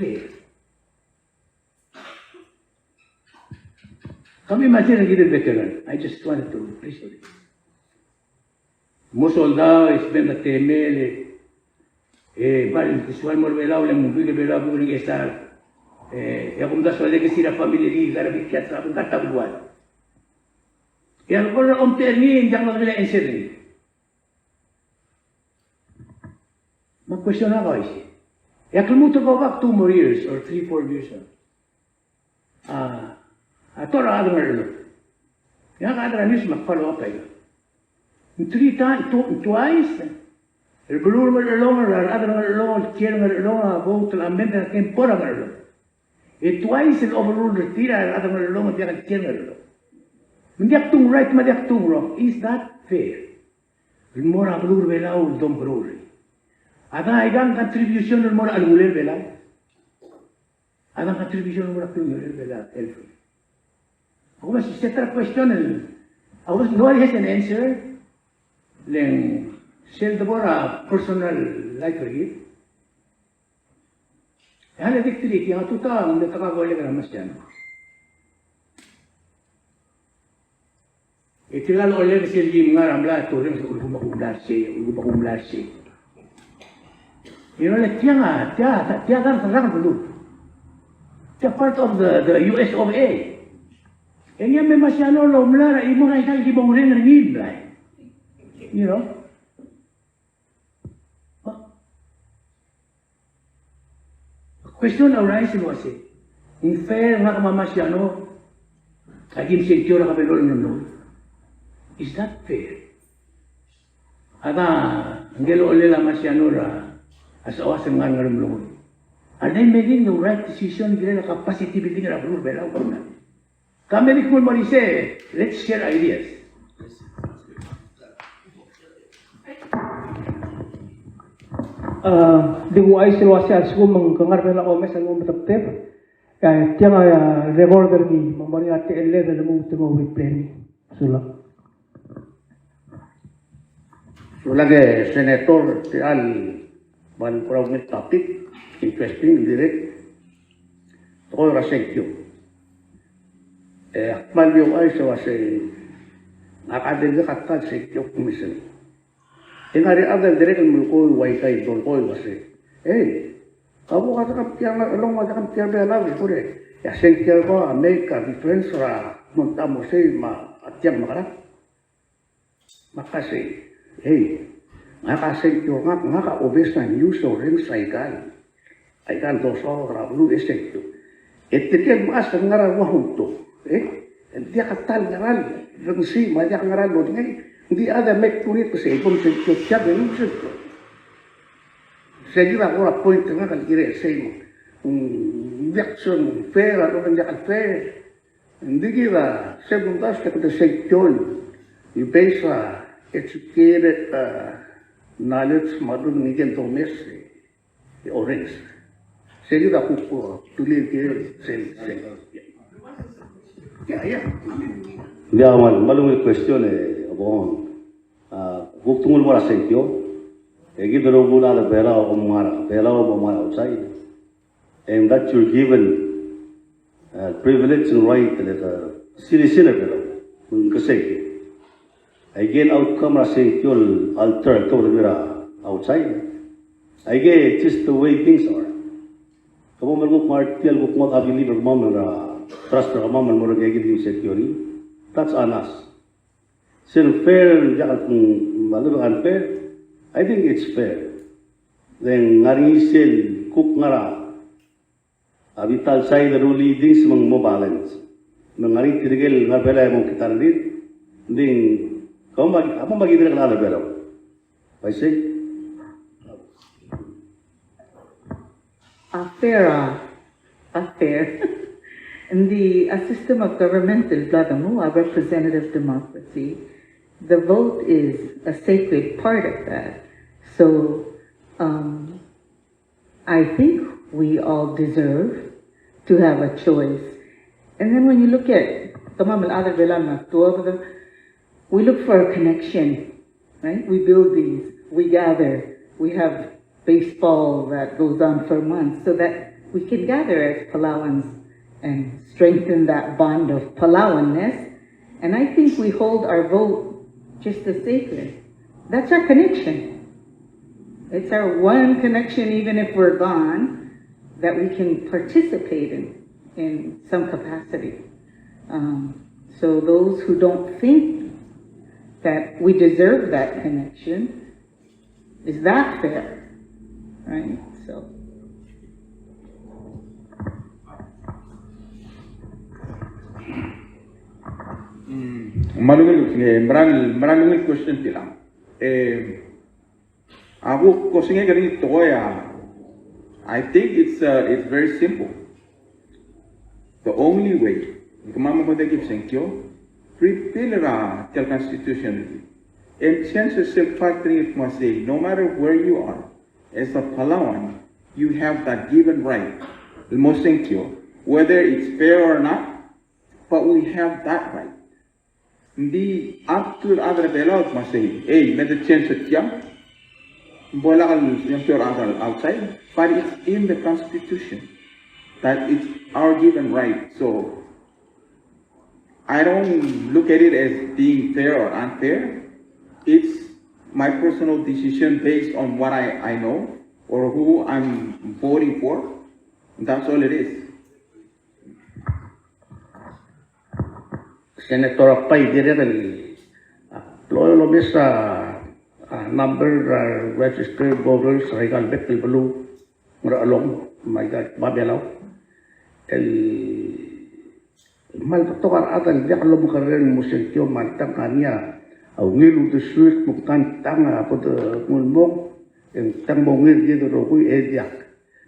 fair. Kau imagine er kid el veteran. I just wanted to appreciate it. Mo soldau, e spend a temel, e, e, bal, te soal mo er a Belau, le mo buik er a Belau, buik er a Ngchesar. E, e a kumdasu a legacy er a family er ngii, ngar er a biktiat, ngar er a biktiat el buai. E a lebo er a omtechei er ngii, e ng diak lodengei a answer er ngii. Me a question a kau a uaisei. E ak lmuut el go back two more years or three, four years. A, a, a tekoi er a rechad er a Ngerchelong. E ngak a chad er a news me ak follow up aika. Ng three times, tw-, twice, el beluu er a Ngerchelong, er a rechad er a Ngerchelong, el kiei er a Ngerchelong, a vote el amend er a kempo er a Ngerchelong. E twice el overrule er tir a rechad er a Ngerchelong, el diak el kiei er a Ngerchelong. Me ng diak tung right, me ng diak tung wrong. Is that fair? El mo er a beluu er a Belau el domkeroul er ngii. A dang, a dang contribution el mo er a chelungulel a Belau. A dang contribution el mo er a chelungulel a Belau, el. Ak uaisei, set a question el, ak uaisei, nobody has an answer. Le ng sel debo er a personal life er kid. E a le dik three, tiang a tutau, ng di ta kuk olek er a Marciano. E tirka el olek sel kim ngar er a mla toreng, se, "Ulekum a kumla er sei, ulekum a kumla er sei." You know, like, tiang a, tia, tia, tia a dart el rak el beluu. Tia part of the, the U S of A. E ngii a me Marciano el omla er a chimo er aika el ki bo oureng er ngii el mlai. You know? Question a rise el uaisei. Ng fair ngak me a Marciano Aki msengkio er a Kabelong el mlo. Is that fair? A da, ngike el ochellel a Marciano er a, a Sawas el ngar er a Ngeremlengui. Are they making the right decision given the capacity building er a beluu er a Belau? Ka me di kuk mo er isei, let's share ideas. A, di kuchais el uasei a lsekum ng ngar er a Belau a omes el mo metebteb, e tiang a record er ngii, me ng mo er ngii a techelled el lmuut el mo reply er ngii. Sulang. Sulang e Senator, tia el, me ng kora ungil topic, interesting, dirrek. Tekoi er a sengkio. E ak kmal di ouchais el uasei, ngak a dirrek a ta el sengkio commission. E ng ngar er ngii a dirrek el melekoi, uaika el dolekoi el uasei, ei, a bo kede kemtiang, a longed a kemtiang er a Belau, e kora, e a sengkio a ko a make a difference er a, ng mo ta mo sei me a tiang mekerang. Me ak uasei, ei, ngak a sengkio er ngak, ngak a obes a news orrenges aika el, aika el dosaod er a beluu e sengkio. E tirke el mechas el ngar er a Washington, e, e ng diak a ta el ngera el rengesii, me a diak ngera el lodengei, ng di a de make punit el sei, bo msengkio tiang e ng sengkio. Sei kid a kora point er ngak el kirel sei me ng diak sel fair, a lobengkak el fair. Ng di kid a, se kumdasu e kede sengkio el based a educated, a, knowledge me a lodengei el domes, e, orrenges. Sei kid a kuk, a, tulir kid sel, sel. Ia, ia. Ng di a kmal, kmal ungil question e, a bo, a, kuk tengul mo er a sengkio, e kid el rokui el chad er a Belau a mo ngar er a, Belau a mo ngar er a outside. And that you're given, uh, privilege and right, like a citizen er a Belau, me ng kesengkio. Aike el outcome er a sengkio a alter, alter er a outside. Aike, just the way things are. Kemam el kuk ngar er tia el kuk ngodech a belief er kemam er a trust er kemam el mo er ngii el security. That's on us. Sel fair, diak el, mm, a little unfair. I think it's fair. Then ngar er ngii sel kuk ngar er a, a bita el side el rullii things me ng mo balance. Me ng ngar er ngii tirke el ngar er a Belau e mo kita er tir. Ng di, kemam a, kemam a ki dirrek el chad er a Belau. I see. A fair, a, a fair. In the, a system of government el bla de nguu, a representative democracy, the vote is a sacred part of that. So, um, I think we all deserve to have a choice. And then when you look at, kemam el chad er a Belau me a tuobed, we look for a connection, right? We build these, we gather, we have baseball that goes on for months so that we can gather as Palauans and strengthen that bond of Palauanness. And I think we hold our vote just as sacred. That's our connection. It's our one connection, even if we're gone, that we can participate in, in some capacity. Um, so those who don't think that we deserve that connection, is that fair? Right? So. Mm, me a ungil, eh, me a, me a ungil question tiang. Eh, a kuk osengek er ngii el tekoi a, I think it's, uh, it's very simple. The only way, kemam a mo dikea el sengkio, repeal er a tia el constitution. And change er sel part er ngii el kmo sei, no matter where you are, as a Palauan, you have that given right el mo sengkio, whether it's fair or not, but we have that right. Ng di up to a rechad er a Belau el kmo sei, ei, me de change er tiang, bo lak el sengkio er a rechad el outside, but it's in the constitution that it's our given right. So I don't look at it as being fair or unfair. It's my personal decision based on what I, I know or who I'm voting for. That's all it is. Senator Akpai, dirrek el, a, lo, lomes a, a, number er a registered voters er aika el bek el beluu, Ngerchelong, me aika el Babelau. El kmal betok a rechad el diak lomekerreu el mo sengkio me a tang a ngii a ungil uldesuek me ng tang a bo de nguu el mong, e ng tang mo ungil kid el rokui e diak.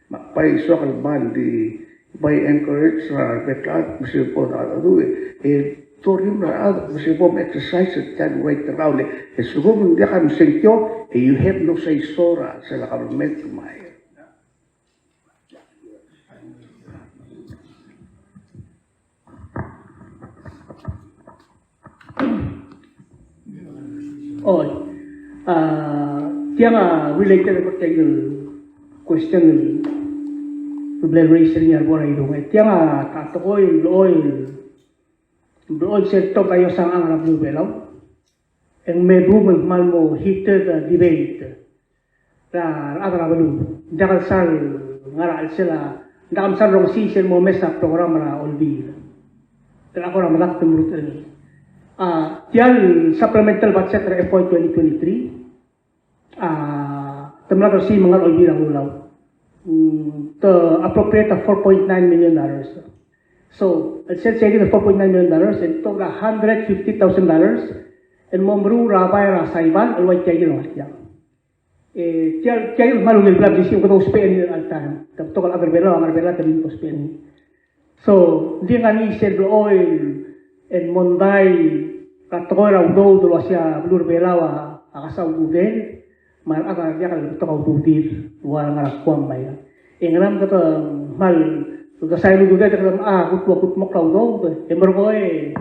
Me a bai soak el kmal di bai encourage er a rebek el chad me se bo de, e, dorim er a rechad me se bo mexercise er tia el right el raul, e sekum ng diak a msengkio, e you have no say so er a sel government me a Oi. A, tiang a related er tia el question el bla raise er ngii a rebo er a Irung. E tiang a tekoi el blechoel, blechoel sel top a iosang a ngar er a beluu er a Belau. E ng me bo me ng kmal mo heated, a, debate er a rechad er a beluu. Ng diak el sal ngar er a chelsel a, ng diak el sal rongesii sel mo mesa program er a Olbiil. Te lak kora medakt el meruul er ngii. A, tia el supplemental budget er a F Y twenty twenty-three, a, te mla dersii me ngar er a Olbiil er a Kelulau. Mm, te appropriate a four point nine million dollars. So, el sel sei kid el four point nine million dollars, e ng tobed a hundred fifty thousand dollars el mo meruul er a bai er a Saibal el ua tia kid el ngar tiang. E, tia, tia el kmal ungil bla blisiu, kede ousbech er ngii er a chelecha el taem. Te betok el chad er a Belau, a ngar er a Belau, te mle ousbech er ngii. So, ng di ngar er ngii sel blechoel el mondai er a tekoi er a udoud el uasei a beluu er a Belau a, a kasa ududel, me a rechad a diak el betok a ududir el ua ngar er a Guam me a ia. E ngera me kede kmal, kede sal ududel, kede mla kuk, kuk mokl a udoud, e merekong e,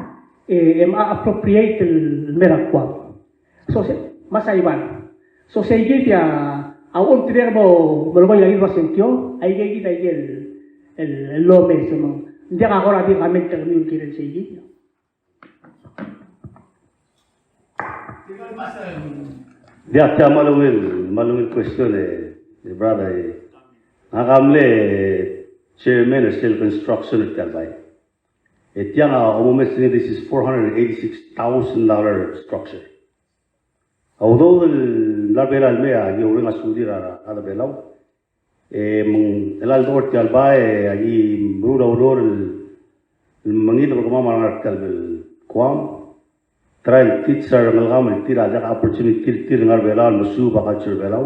e, e mla appropriate el mer a Guam. So, se, me a Saibal. So, sei kid a, a uchul me tirke el mo melekoi er a Belau er a sengkio, aike kid a ikel, el, el lomes, me ng diak a kora di comment er kemiu el kirel sei kid. Diak, tia kmal ungil, kmal ungil question e, e brother e. Ngak a mle chairman er sel construction er tia el bai. E tiang a omomes er ngii, this is four hundred eighty-six thousand dollar structure. A udoud el mla er a Belau el mei a ki oureng a sudir a rechad er a Belau. E me ng chelecha el dechor tia el bai e a ki meruul a ureor el, el mengideb er kemam a rengar er tia el Guam. Try el teach er a rengelekam el tir a diak a opportunity er tir el ngar er a Belau el mesuub a culture er a Belau.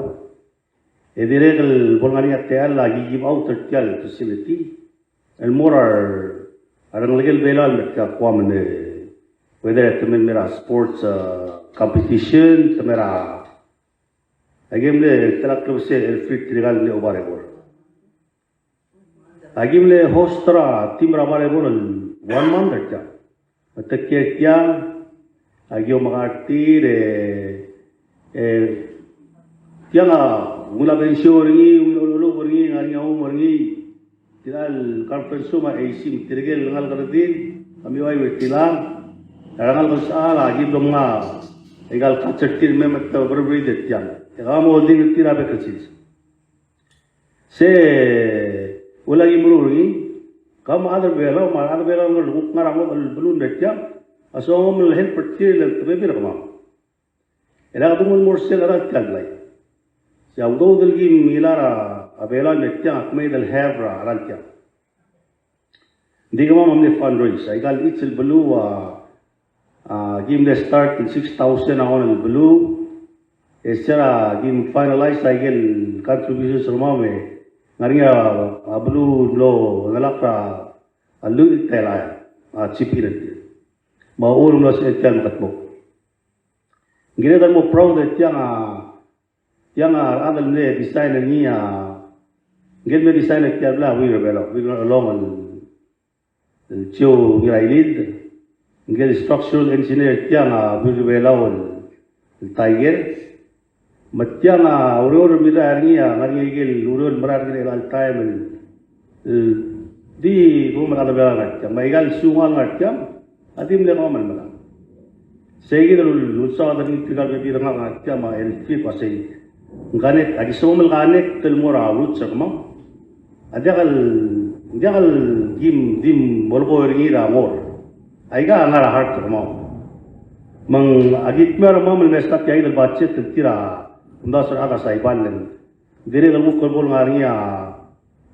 E dirrek el bo lengar er ngii a techall a ki give out er tia el facility el mo er a rengelekel Belau el mer tia el Guam, e whether te mei el mer a sports, a, competition, te mer a, a ki mle, te lak klebesei el free, tirka el mle oba er a Belau. A ki mle host er a team er a volleyball el one month er tiang. Me te kiei er tiang, a ki omeka er tir e, e, tiang a, ungil a bensio er ngii, ungil a ololub er ngii, ngar er ngii a oum er ngii, tirka el conference room a A C, me tirke el ngalek er tir, a mle uai er tiang, a rengalek el sechal a ki mlo menga, aika el culture er tir me, me te berberid er tiang. E kemam a holding er tir a bek el sils. Se, ua lak ki meruul er ngii, kemam a rechad er a Belau, me a rechad er a Belau el ngar er a kuk ngar er a ngodech el beluu el mer tiang, a soam el help er tir el te bebil er kemam. E lak donguu el mo er sel cheral tia el blai. Se a udoud el ki ngilai er a Belau el mer tiang a kmeed el half er a cheral tiang. Ng di kemam a mle fundraise, aika el each el beluu a, a, ki mle start el six thousand a one el beluu, e se er a ki finalize aike el contributions er kemam e ngar er ngii a, a beluu el mlo ngelakl er a lluich el telael, a, chip in er tir. Me a uchul me ng mlo sebechel tia el mekedmokl. Ng kired el mo proud er tiang a, tiang a rechad el mle design er ngii a, ngike el mle design er tia el blai a Wing er a Belau, Wing er a Belau el, el Joe Ngirailild, ngike el structural engineer er tiang a Wing er a Belau el, el Tiger, me tiang a ureor el mirrael er ngii a ngar er ngii a ikel ureor el merael er ngii er chelecha el taem el, el di bo merael er a Belau er tiang, me aika el siungel ngar tiang, a di mle kemam el melang. Sei kid el ulsaod er ngii tirka el bebil er ngak er tiang me a Elfie el ua sei. Ng connect, a ki soam el connect el mo er a roots er kemam. A diak el, diak el kim, kim molekoi er ngii er a ngor. Aika a ngar er a heart er kemam. Me ng a ki dmeu a rengmam el mesa tia el budget el tir a omdasu er a rechad er a Saipan el dirrek el kuk bo lengar er ngii a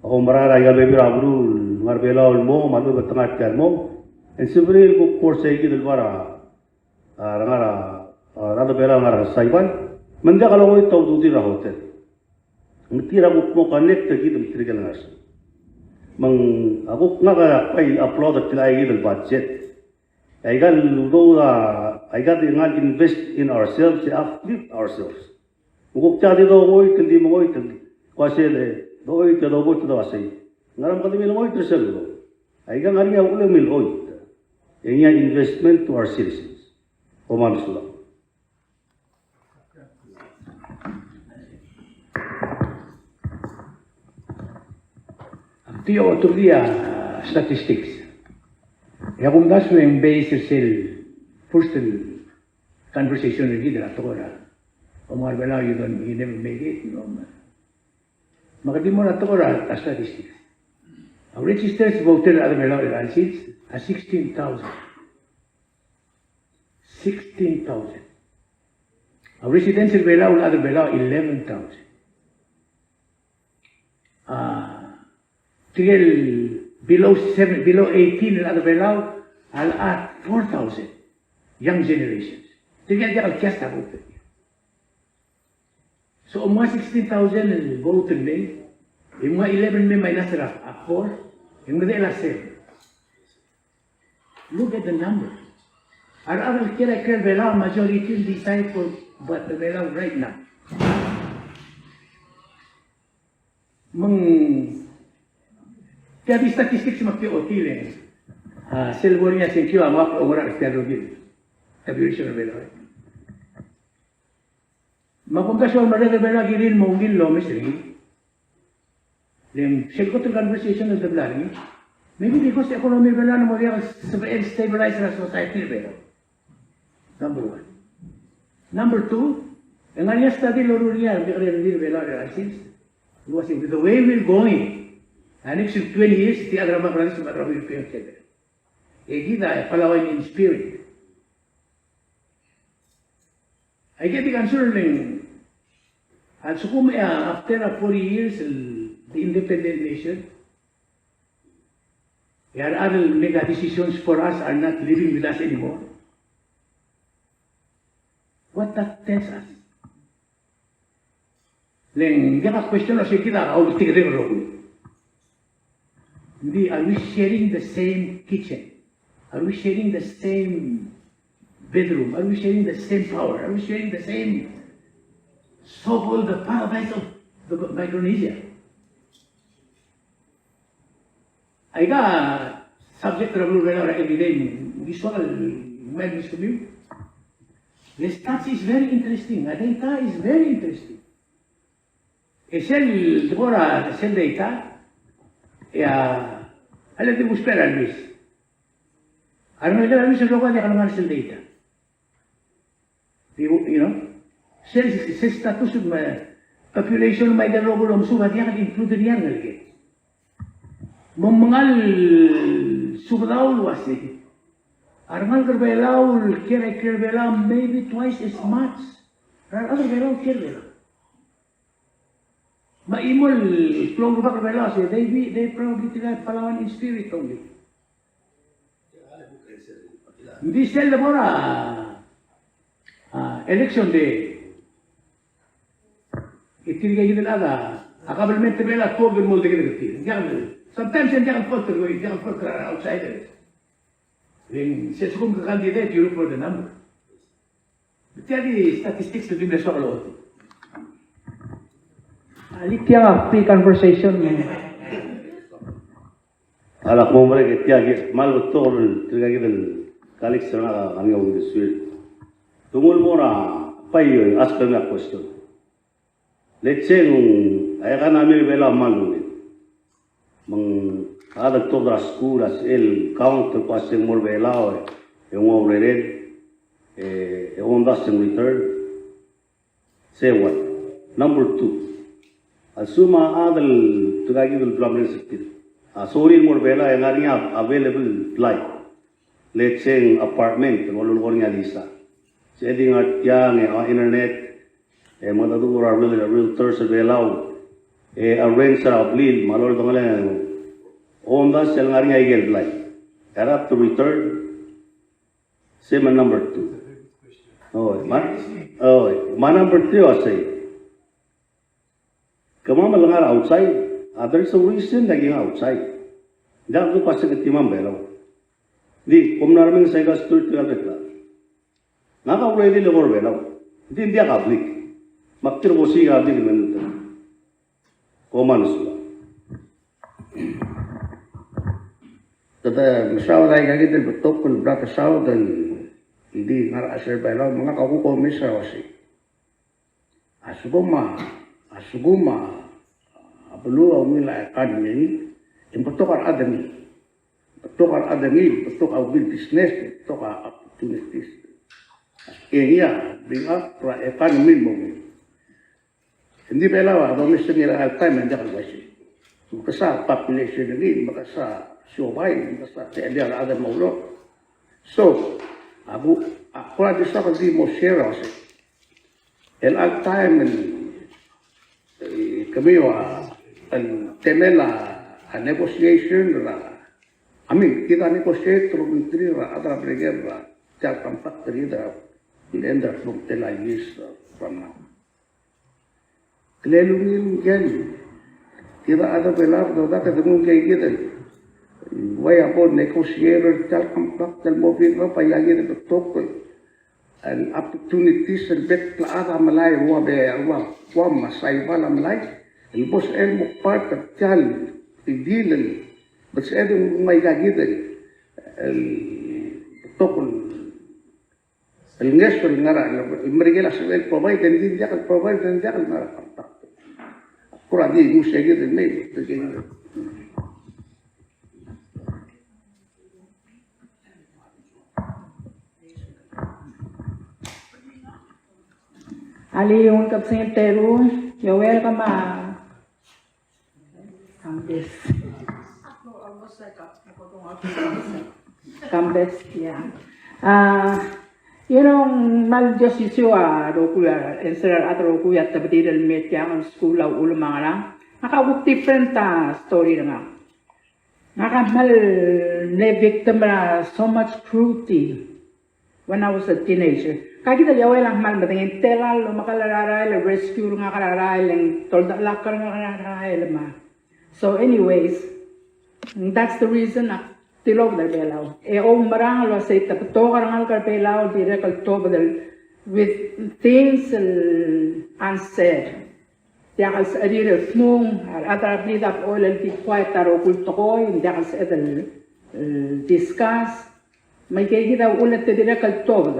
omerael er aika el bebil er a beluu el ngar er a Belau el mong, me a lechub e te ngar tia el mong. E ng sebechir el kuk force er kid el bar a, a, ngar er a, a, rechad er a Belau el ngar er a Saipan, me ng diak longoit a ududir er a hotel. Me tir a kuk mo connect er kid me tirke el ngar er sei. Me ng, a kuk ngak a bai applaud er tia kid el budget. Aika el udoud a, aika di ngar er ngii el invest in ourselves, e uplift ourselves. Me kuk tia di dochoit el di mengoit el, kuk uasei, dochoit el dochoit el dochoit. Ngera me kede di mengoit er sel udoud? Aika ngar er ngii a uchul me ng oit. E ngii a investment to our citizens. Kom kmal mesulang. Ak di otutii a statistics. E a kumdasu e ng base er sel first conversation er kid er a tekoi er a, omngar er a Belau, you don't, you never make it, no. Me kede di mo er a tekoi er a statistics. A registered voter er a Belau er a sils a sixteen thousand. Sixteen thousand. A residents er a Belau, el chad er a Belau, eleven thousand. A, tirke el below seven, below eighteen el chad er a Belau, a locha four thousand. Young generations. Tirke el diak el cast a vote. So, ng ua sixteen thousand el vote el mei, e ng ua eleven el mei minus er a, a four, e ng medechel a seven. Look at the number. A rechad el kiei er a ikrel a Belau, majority el decide for what the Belau right now. Me ng tia di statistics me ak di ochotii el, a, sel bo er ngii a sengkio a mo er a, er tia el rokir. Tabulation er a Belau. Me a kumdasu a merreder er a Belau a kirir el mo ungil el omes er ngii. Le ng sel kot el conversation el debla er ngii. Maybe because economy er a Belau a mo diak el sebechel stabilize er a society er a Belau. Number one. Number two, e ng ngar er ngii a study el loruul er ngii a remekekerei er a Belau er a sils. It was, the way we're going, a next twenty years, tia a drama er a Belau, e kid a Palauan in spirit. Aike di concern el, a lsekum e a, after a forty years el, the independent nation, e a rechad el make a decisions for us are not living with us anymore. What that tells us? Le ng diak a question el ua se kid a ultikerreng el rokui. Ng di, are we sharing the same kitchen? Are we sharing the same bedroom? Are we sharing the same power? Are we sharing the same so-called the paradise of the Micronesia? Aika subject er a beluu er a Belau er a everyday, ng di soak el mei el meskemiu. The stats is very interesting. A data is very interesting. E sel, de kora sel data, e a, a le di usbechel a Luis. A rengelekel a Luis el rokui a diak lengar er sel data. You, you know, sel, sel status me a population me a rokui el omesuub a diak el include er ngii a rengelekel. Me ng mengal subedau el ua se a rengalek er a Belau el kiei er a ikrel a Belau maybe twice as much er a rechad er a Belau el kiei er a Belau. Me a chimo el klou el rubak er a Belau a se, they, they probably tirka a Palauan in spirit only. Ng di sel lebo er a, a, election day, e tirke kid el chad, a government er a Belau a tuobed el mo oldiked er tir. Ng diak el, sometimes e ng diak el fault er ngii, ng diak el fault er a outsiders. Ng sel lsekum ke candidate, you look for the number. Tia di statistics el di mle soak el ochotii. A le tiang a pre-conversation. A lak mo merek e tia kid, kmal betok el tirka kid el colleagues er ngak a ngar er ngii a uldesuir. Te nguu el mo er a bai, ask me a question. Let's say ng, a economy er a Belau a mle ungil. Me ng a chad el tuobed er a skuul a sel count el kmo se ng mo er a Belau e ng ua urerel, e, e omdasu e ng return. Say what? Number two. A lsekum a chad el tirka kid el bla mle sel tir a sorir el mo er a Belau e ng ngar er ngii a available blai. Let's say ng apartment el lolekoi er ngii a lease. Se di ngar tiang e a internet, e mengedecheduch er a real, realtors er a Belau, e arrange er a blil me a lodengelii, omdasu e ng ngar er ngii a ikel blai. Era to return. Same number two. Oh, ma, oh, ma number three a sei. Kemam el ngar er a outside, a there is a reason el ki ngar er a outside. Ng diak el kuk a se ke tia me a Belau. Di, kom mla remeng er a Saiga Stewart el bek el. Ngak a ready el mo er a Belau. Di, ng diak a blik. Me ak tir ko siik a blik el mengutel. Kom mesulang. Kede mesaod a ikakid el betok el bla kesaod el di ngar er a chelsel a Belau, me ngak a kuk omes er a uaisei. A lsekum a, a lsekum a, a beluu a ungil a economy, e ng betok a rechad er ngii. Betok a rechad er ngii, betok a ungil business, betok a opportunities. E ngii a bring up er a economy el mo ungil. Engdi Belau a domes er ngii er a chelecha el taem e ng diak el uaisei. Mekesai a population er ngii, mekesai a siobai, mekesai a techellir a rechad el mo oureor. So, a ku, a kora di soak el di mo share a uaisei. El chelecha el taem el, e, kemiu a, el temel a, a negotiation er a, I mean, kid a negotiate el rokui er a rechad er a belkul er a, tia el compact er kid er a, el end er a klungtel a years, uh, from now. Kele ungil ngii, kid a rechad er a Belau, kede dmak el denguu ngii kid el, uai a bo negotiate er tia el compact el mo bring up a ikakid el betok el opportunities el bek el chad a melai, ua be, ua, ua me a Saipan a melai, el bo sebechel el mo part er tia el deal el, bo sebeched el nguu a ikakid el, el betok el el ngeso el ngar er a, el Merikel a sebechel el provide, e ng di diak el provide, e ng diak el ngar er a contract. Kora di nguu sei kid el mei, alii, ungil kebesengei el teru, you're welcome, a Kambes. Kambes, yeah. Ah, you know, ng kmal di osisiu a rokui a, answer er a rokui a tebedir el mei tiang el skuul a uchul me a ngerang. Ngak a kuk different a story er ngak. Ngak a kmal mle victim er a so much cruelty. When I was a teenager. Ka kid el Ioel a kmal medengei, ng tela el omekall er a rael, el rescue er ngak er a rael, e ng toldechelakl er ngak er a rael, me a. So anyways, that's the reason ak tilobed er a Belau. E oumerang el uasei te betok a rengalek er a Belau el dirrek el tuobed el with things el unsaid. Diak el sebechir el kmung, a rechad er a blid a bechoel el di quiet a rokui el tekoi, ng diak el sebeched el, el discuss. Me aike kid a uchul e te dirrek el tuobed.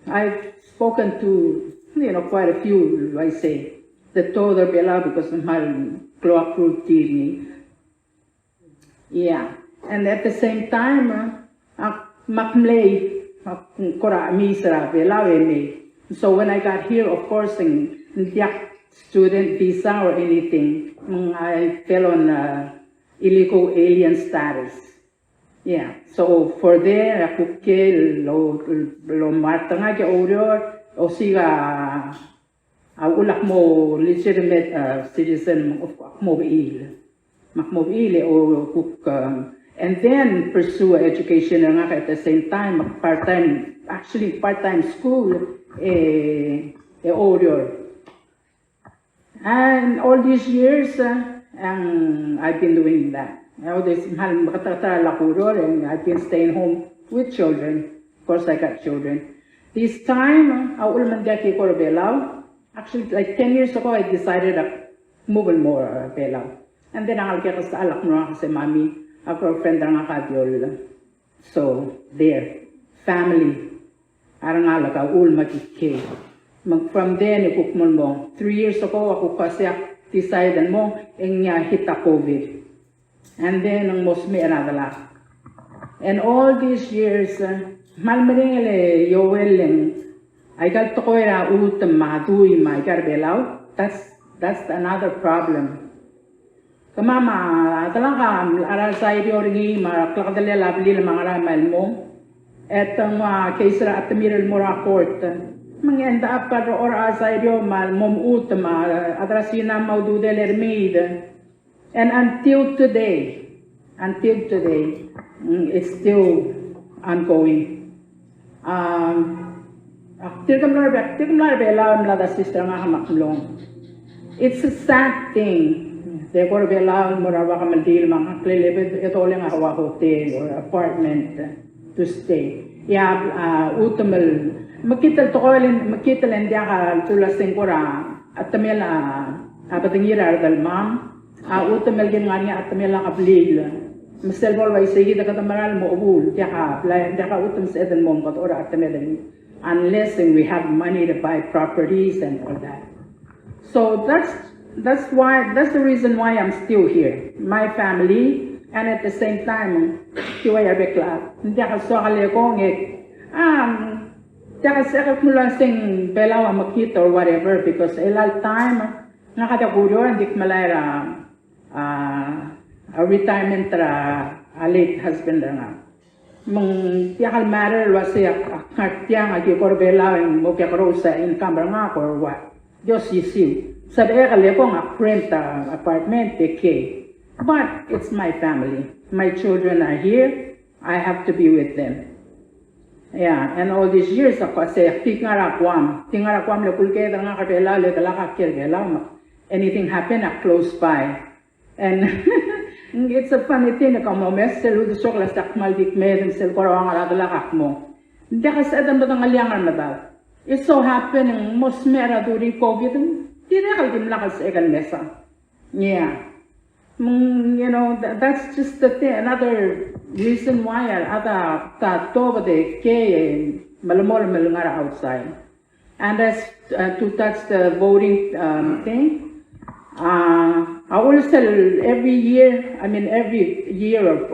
I've spoken to, you know, quite a few, I say, the tuobed er a Belau because ng kmal klou a cruelty er ngii. Yeah. And at the same time, uh, ak, me ak mlei, ak kora chemiis er a Belau e mei. So when I got here, of course, ng, ng diak student visa or anything. Me ng, I fell on, uh, illegal alien status. Yeah. So for there, ak kuk el, el, el omart er ngak e oureor, osiik a A uchul ak mo legitimate, uh, citizen, me ak mo bechiil. Me ak mo bechiil e o kuk, um, and then pursue education er ngak at the same time, part-time, actually part-time school, e, e oureor. And all these years, uh, ang, I've been doing that. All this, kmal meketeketang a lak oureor, and I've been staying home with children. Of course, I got children. This time, uh, a uchul me ng diak ki kora Belau, actually, like, ten years ago, I decided to move el mo er a Belau. And then, a ngalek er a kesechal a kmo er ngak el se, Mami, a girlfriend er ngak a dioll. So, there. Family. A rengalek a uchul me a kid. Me from then, e kuk mo el mo. Three years ago, a kuk uasei ak decide el mo, e ng hit a COVID. And then, ng mo smecher a delak. And all these years, uh, kmal meringel e Joel e ng, aika el tekoi er a chutem me a dui me aika er a Belau, that's, that's another problem. Kemam a delak a mla er a sairio er ngii me a klekedellel a blil me a ngera me a lmong. E te nguu a case er a chetemir el mo er a court. Me ng end up a rechor er a sairio me a lmong chutem me a chad er a Sina me a ududel er meid. And until today, Until today, mm, it's still ongoing. Um, ak dirk mla er a, ak dirk mla er a Belau el mla assist er ngak me ak mlong. It's a sad thing. Te ko er a Belau el mo er a ua kemeldiil me a ngklel e bo doleng a ua hotel or apartment to stay. Ia, a, utem el, mekngit el tekoi el, mekngit el ng diak a dula sengkio er a, a temel a, a bedengir a redelmam. A utem el kin ngar er ngii a temel a kebliil. Me sel bo el uaisei kid a kede mera el mo chebuul, diak a, diak a utem sebeched el mo mekedechor a temel er ngii. Unless and we have money to buy properties and all that. So that's, that's why, that's the reason why I'm still here. My family, and at the same time, ke ua a bek el chad. Ng diak el soak el ekong e, um, diak el sebechek el kmo ua se ng Belau a mekngit or whatever, because chelecha el taem, ngak a diak kureor, ng di kmal er a, a, a retirement er a, a late husband er ngak. Me ng diak el matter el uasei ak, ak ngar tiang, aki ko er a Belau e ng mo kekerous a income er ngak or what. Di osisiu. Sebechek el ekong ak rent a apartment e kei. But it's my family. My children are here. I have to be with them. Yeah, and all these years, ak uasei, ak di ngar er a Guam. Di ngar er a Guam le kulked er ngak er a Belau, le delak a kiei er a Belau, me anything happen, ak close by. And it's a funny thing, ke mo mes sel uldesuek el uasei ak kmal di kmeed me sel kora ua ngera delak ak mo. Ng diak a sebeched el medengelii a ngar er medad. It so happen, ng mo smecher a during COVID, ng dirrek el dimlak el sebechek el mesa. Yeah. Mm, you know, tha-, that's just the thing, another reason why a rechad a ta tobed e kei e melemolem el ngar er a outside. And as, uh, to touch the voting, um, thing, uh, a ulsel every year, I mean, every year of,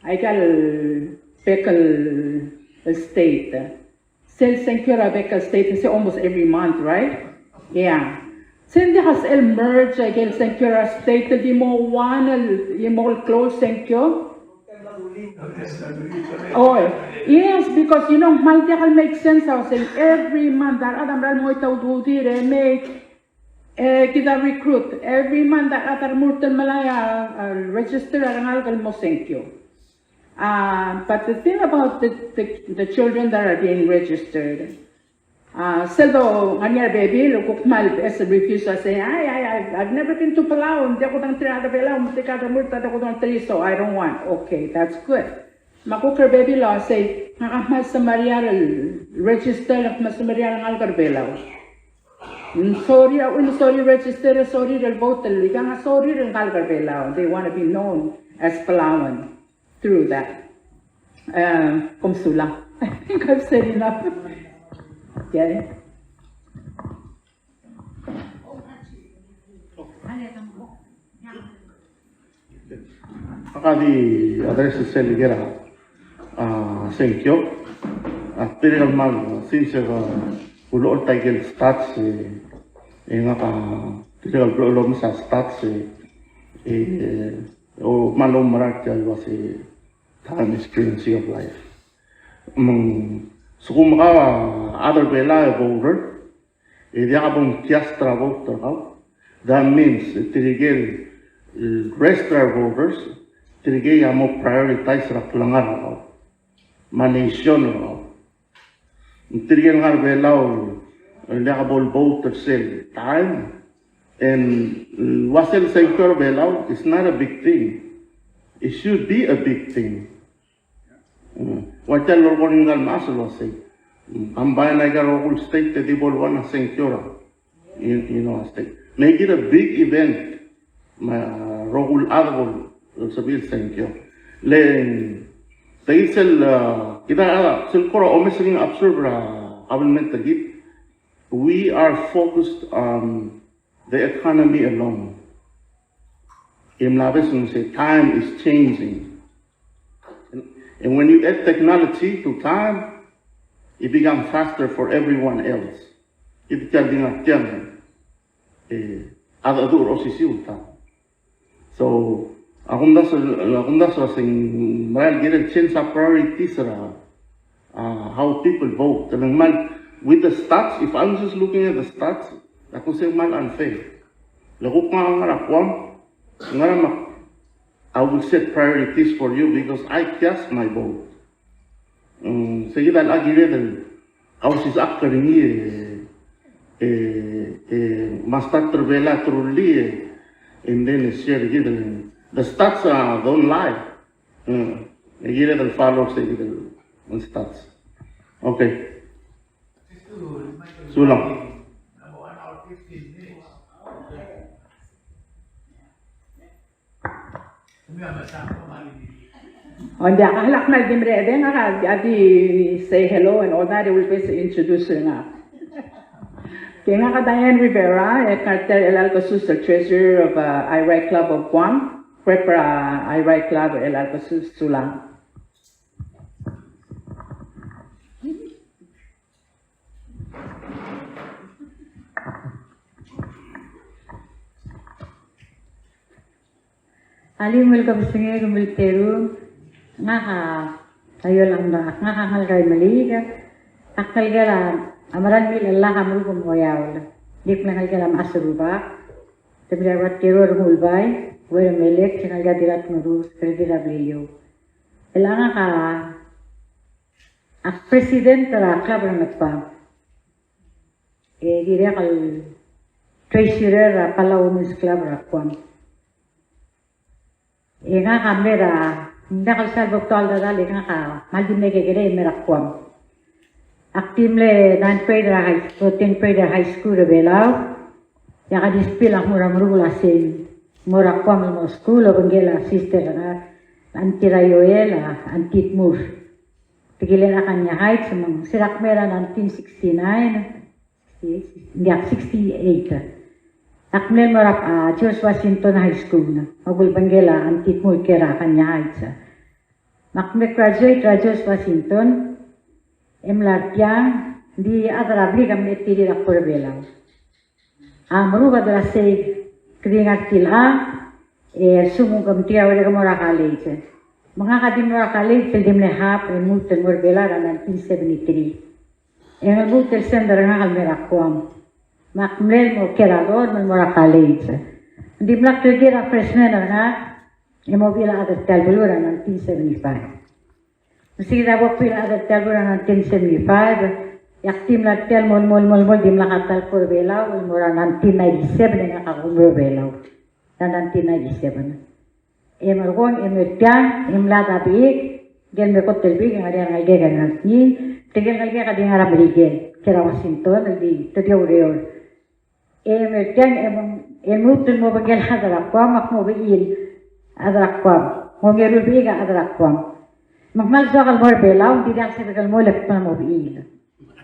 aika el bek el state. Sel sengkio er a bek el state, se almost every month, right? Yeah. Se ng diak a sel merge aike el sengkio er a state, el di mo one, el di mo el klou el sengkio. Oh, yes, because, you know, kmal diak el make sense a uasei every month a rechad a mera el mengoit a ududir e mei, e kid a recruit. Every month a rechad a remurt el melai a, a register a rengalek el mo sengkio. Uh, but the thing about the, the, the children that are being registered, uh, sel do ngar er ngii a rebebil, kuk kmal beches el refuse, a sei, "I, I, I, I've never been to Palau, ng diak kudengterir a rechad er a Belau, me tirka a remurt a diak kudengterir, so I don't want." Okay, that's good. Me a kuk rebebil a sei, "Ngak a kmal semeriar el register, kmal semeriar el ngalek er a Belau." Mm, sorir, a uchul me sorir el register, sorir el vote, el ikang a sorir el ngalek er a Belau. They want to be known as Palauan through that. Uh, kom sulang. I think I've said enough. Okay. Ak di address sel ikel a, a, sengkio. A, tirke el kmal, since, a, ulecholt a ikel stats, e, e ngak a, tirke el blechoel el omes a stats, e, e, o kmal oumerang tia el uase time is currency of life. Me ng sekum kau a chad er a Belau e voter, e diak bo mkiast er a vote er kau. That means, tirke el rest er a voters, tirke a mo prioritize er a klengar er kau me a nation er kau. Tirke el ngar er a Belau el diak bo el vote er sel time, and, uh, ua sel sengkio er a Belau is not a big thing. It should be a big thing. Mm. Ua tia el lolekoi er ngika el mechas el uasei, mm, combine aika el rokui el state e di bo el one a sengkio er a, you, you know, a state. Make it a big event. Me a rokui el chad a bo el sebechir el sengkio. Le, tia sel, uh, kid a, sel kora omes er ngii a observe er a government er kid, we are focused on the economy alone. E mla obes el uasei time is changing. And, and when you add technology to time, it becomes faster for everyone else. Kid tia el di ngar tiang, e, a, a dechor er a osisiu el time. So, a kumdasu, a kumdasu a sei ng merael el kirel change a priorities er a, uh, how people vote. Te ng kmal, with the stats, if I'm just looking at the stats, a kuk sei ng kmal unfair. Le kuk ngak a ngar er a Guam, ngar er a me ak I will set priorities for you because I cast my vote. Mm, se kid a kired el, a osisechakl er ngii e, e, e, me a start er a Belau e te rullii e, and then share kid el, the stats, uh, don't lie. Mm, e kired el follow se kid el stats. Okay. Sulang. Ng diak a lak mle di mereched e ngak a di say hello and all that, I will first introduce ngak. Ke ngak a Diane Rivera, e ngar er a chelecha el kesus el treasurer of, uh, Irrai Club of Guam, prep er a Irrai Club er a chelecha el kesus. Sulang. Alii, me kebesengei, me kmal terung. Ngak a, a Yolanda, ngak a ngalek er a Imeliik, ak ngelekel a Meral Mil Elak a Meruk me a Oeaol. Di mle ngelekel a mechas e rubak, te mle er a Uatero er a Ngulbai, Ueremelek, se ngelekel a Dirratngerus, Dirrabliliou. Chelechang ngak a ak president er a club er a Ngatpang. E dirrek el treasurer er a Palau Women's Club er a Guam. E ngak a mle er a, ng diak el sal bo ktual dodal e ngak a kmal di mle kekerei el mei er a Guam. Ak di mle ninth grade er a high school, tenth grade er a high school er a Belau. E ak a di sbiil a kmo er a Meruk el uasei ng mo er a Guam el mo skuul, obengkel a sister er ngak, Auntie Raioel, a Auntie Tmur. Te kilel a Kenya Heights, me ng se er a kmei er a nineteen sixty-nine, ng diak, sixty-eight. Ak mle mo er a, a, George Washington High School, me a kulebengkel a Auntie Tmur el kiei er a Kenya Heights. Me ak mle graduate er a George Washington, e mla er tiang, ng di chad er a blik a mle tir er a kbo er a Belau. A Meruk a di uasei, ke di ngar tiang, e lsekum ke mtir a urerek e mo er a college. Me ngak a di mlo er a college, el di mle half, e lmuut el mo er a Belau er a nineteen seventy-three. E ng lmuut el send er ngak el mei er a Guam. Me ak mle mo kiei er a dorm el mo er a college. Ng dimlak el kiei er a freshman er ngak, e mo bechil a chad er tia el beluu er a nineteen seventy-five. Me se kid a bo kbechil a chad er tia el beluu er a nineteen seventy-five, e ak di mla er tia el mo, mo, mo, mo, dimlak a ta el kbo er a Belau, el mo er a nineteen ninety-seven e ngak a kuk mo er a Belau. Er a nineteen ninety-seven. E merekong, e mei er tiang, e mlad a bechik, ngike el me kot el bechik, e ngar er ngii a rengalek er ngii, tirke el ngalek a di ngar er a Merikel, kiei er a Washington, el di, te di oureor. E mei er tiang, e mo, e lmuut el mo obengkel a chad er a Guam, ak mo bechil a chad er a Guam. Mo ongeru el bechik a chad er a Guam. Me ak kmal soak el mo er a Belau, ng di diak el sebechek el mo, le ak kmal mo bechil.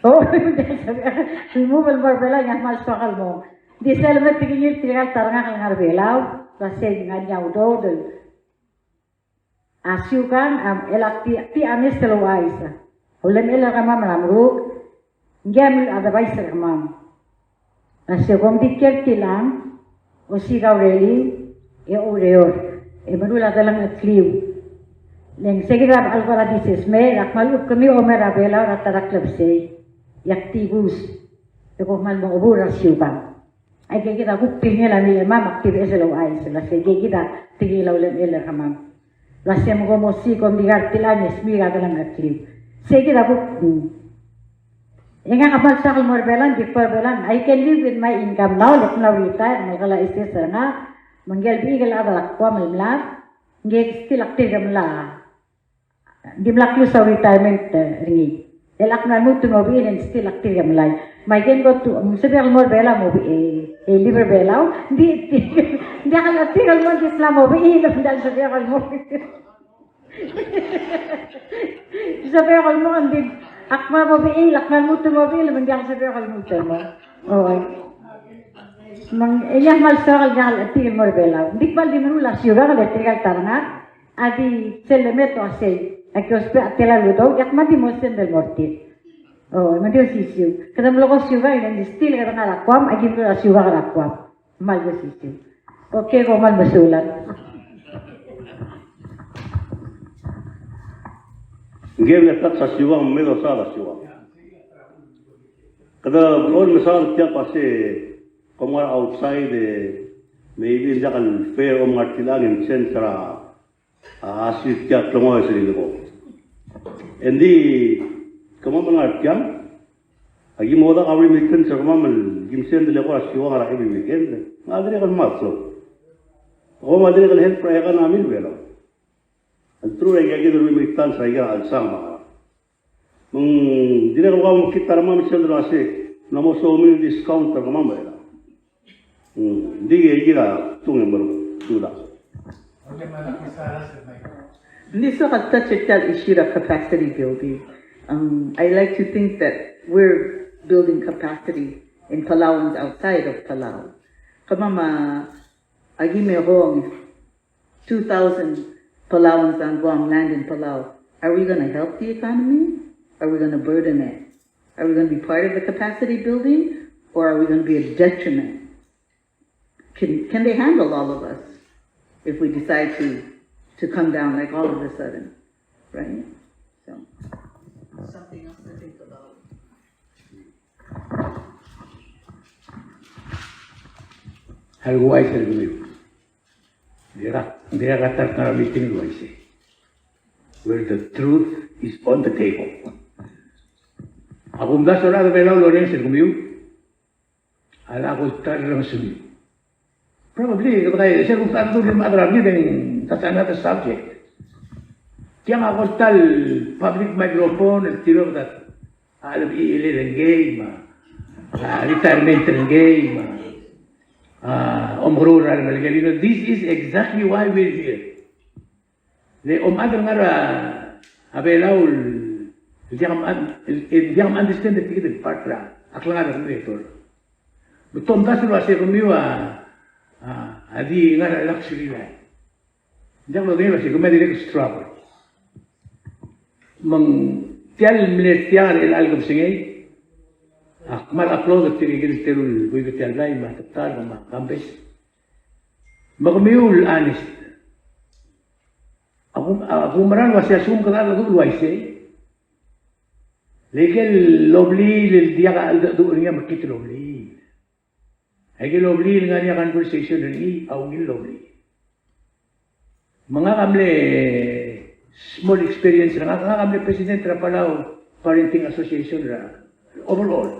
O, ng diak el sebechek el mo, el mo er a Belau, e ngak a kmal soak el mo. Ng di sel lemerek e te kingii tirka el ta er ngak el ngar er a Belau, el uasei ng ngar er ngii a udoud el A siukang, am, el ak di, di honest el ouchais. Ulemechell er kemam er a Meruk, ngii a mle advice er kemam. A se kom di kiei er tiang, osiik a urerel, e oureor, e meruul a delengchekliu. Le ng se kid a bo el kora di sesmei, e ak kmal kuk kemiu el omer a Belau er a ta er a klebesei, e ak di bus, e kom kmal mo obuul er a siukang. Aike kid a kuk tekingel a mle chemam, ak di beches el ouchais el uasei, aike kid a tekingel a ulemechell er kemam. El uasei me kom osiik, kom di ngar tiang e smiik a delengchekliu. Sei kid a kuk, mm. E ngak a kmal soak el mo er a Belau, ng di kbo er a Belau. I can live with my income now, le ak mla retire, me ng kora SS er ngak, me ngike el bechik el chad er a Guam el mlad, ngike still ak tirke el mla Dimlak lose a retirement, eh, er ngii. El ak mla lmuut el mo bechil e ng still ak tirke el melai. Me I can go to, mm, sebechek el mo er a Belau mo bechil, e, e live er a Belau. Ng di, ng di, ng diak el tirke el mo, ng di mla mo bechil, ng diak el sebechek el mo. Sebechek el mo, ng di, ak mla mo bechil, ak mla lmuut el mo bechil, me ng diak el sebechek el lmuut el mo. Oi. Me ng, e ngak a kmal soak el diak el tirke el mo er a Belau. Ng di kmal di meruul a siukang le tirke el ta er ngak a di sel lemerek el uasei, aki ousbech a tela el udoud, e ak mla di mo send el mo er tir. O, me ng di osisiu. Kede mlo ko siukang, e ng di still kede ngar er a Guam, aki meruul a siukang er a Guam. Kmal di osisiu. Okay, kom kmal mesulang. Ngii a mle touch a siukang, me dosaod a siukang. Kede mlo mesaod tia el uasei, kom ngar er a outside, e maybe ng diak el fair, kom ngar tiang in sense er a A, a sel tia el klungiaol er sel leko. Engdi, kemam el ngar tiang, a ki mo odak a remittance er kemam el ki msend el eko er a siukang er a every weekend. Ng dirrek el mad, so. Kom a dirrek el help er a economy er a Belau. El true er aika kid el remittance er aika el chelsang me a Me ng dirrek el kau mekngit a rengmam el sel dua se, ng mo soam el discount er kemam er a. Mm, ng di kid a tung e meruul, sulang. Ng di soak el touch er tia el issue er a capacity building. Um, I like to think that we're building capacity in Palauans outside of Palau. Kemam a, a ki me rong two thousand Palauans on Guam land in Palau. Are we gonna help the economy? Are we gonna burden it? Are we gonna be part of the capacity building, or are we gonna be a detriment? Can, can they handle all of us if we decide to, to come down, like, all of a sudden, right? So, something else to think about. How do I tell you? Dirrek, dirrek a ta er a meeting el uaisei. Where the truth is on the table. A kumdasu er a rechad er a Belau el orrenges er kemiu a lak oltak el orrenges er kemiu. Probably, kede kai, sel kumdasu er a rechad er a Belau, that's another subject. Tiang a kot el public microphone el tirke el ta a chelebachil er ngii me a, a, retirement er ngii me a, a, omekeroul er a rengelekel. You know, this is exactly why we're here. Le omechad el ngar er a, a Belau el diak, el, el diak understand er tia el part er a klengar er a kemiu e tor. Me te omdasu el uase kemiu a, a, a di ngar er a luxury life. Ng diak lodengei el uasei, kemiu a dirrek el struggle. Me ng tia el mle tiang er chelecha el kebesengei, ak kmal applaud er tirke el teru el buik er tia el blai, me a Teptal, me a Kambes. Me kemiu el honest. Ak, ak oumerang el uasei a lsekum kede cheldechedechul el uaisei, le aike el obliil el diak a cheldecheduch er ngii a mekngit el obliil. Aike el obliil el ngar er ngii a conversation er ngii a ungil el obliil. Me ngak a mle small experience er ngak, ngak a mle president er a Palau Parenting Association er a overall.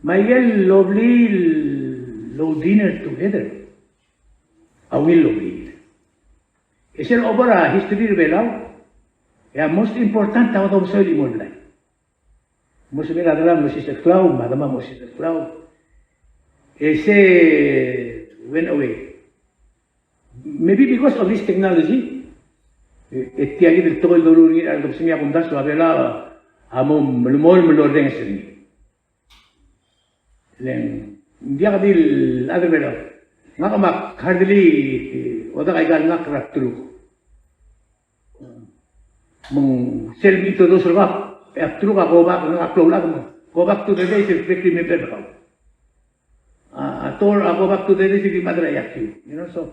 Me aike el obliil el oudinner together a ungil el obliil. E sel over a history er a Belau, e a most important a domesoil el chimo el blai. Mo sebechel a delal mo sister Klau, me a demam mo sister Klau. E se went away. Maybe because of this technology, e, e tia kid el tekoi el doruul er ngii er a kebesengei a kumdasu a Belau a mo melemolem el orrenges er ngii. Le ng diak di el chad er a Belau. Ngak me ak hardly, e, odak aika el ngak er a bdeluk. Me ng sel introduce er bab, e a bdeluk a go back, ngak a klou el chad me go back to the days el bek remember er kau. A, a tor a go back to the days el di mad er a yakiu, you know, so.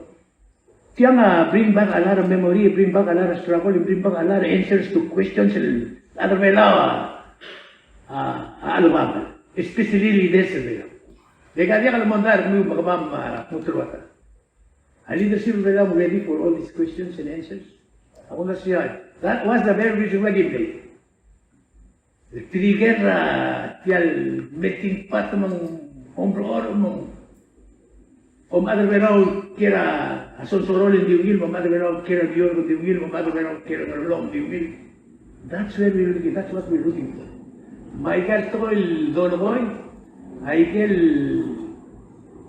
Tiang a bring back a lot of memory, bring back a lot of struggle, bring back a lot of answers to questions el chad er a Belau a, a, a chelebangel, especially leaders er a Belau. Le ka diak el mondai er kemiu me kemam a kmu teruata. A leadership er a Belau ready for all these questions and answers? Ak omdasu, that was the very reason why they played. Tirke er a tia el melting pot me ng omerechorech me ng, omechad er a Belau el kiei er a Sonsorol e ng di ungil, me omechad er a Belau el kiei er a New York e ng di ungil, me omechad er a Belau el kiei er a Ngerchelong e ng di ungil. That's where we're looking, that's what we're looking for. Me aike el tekoi el dolekoi, aike el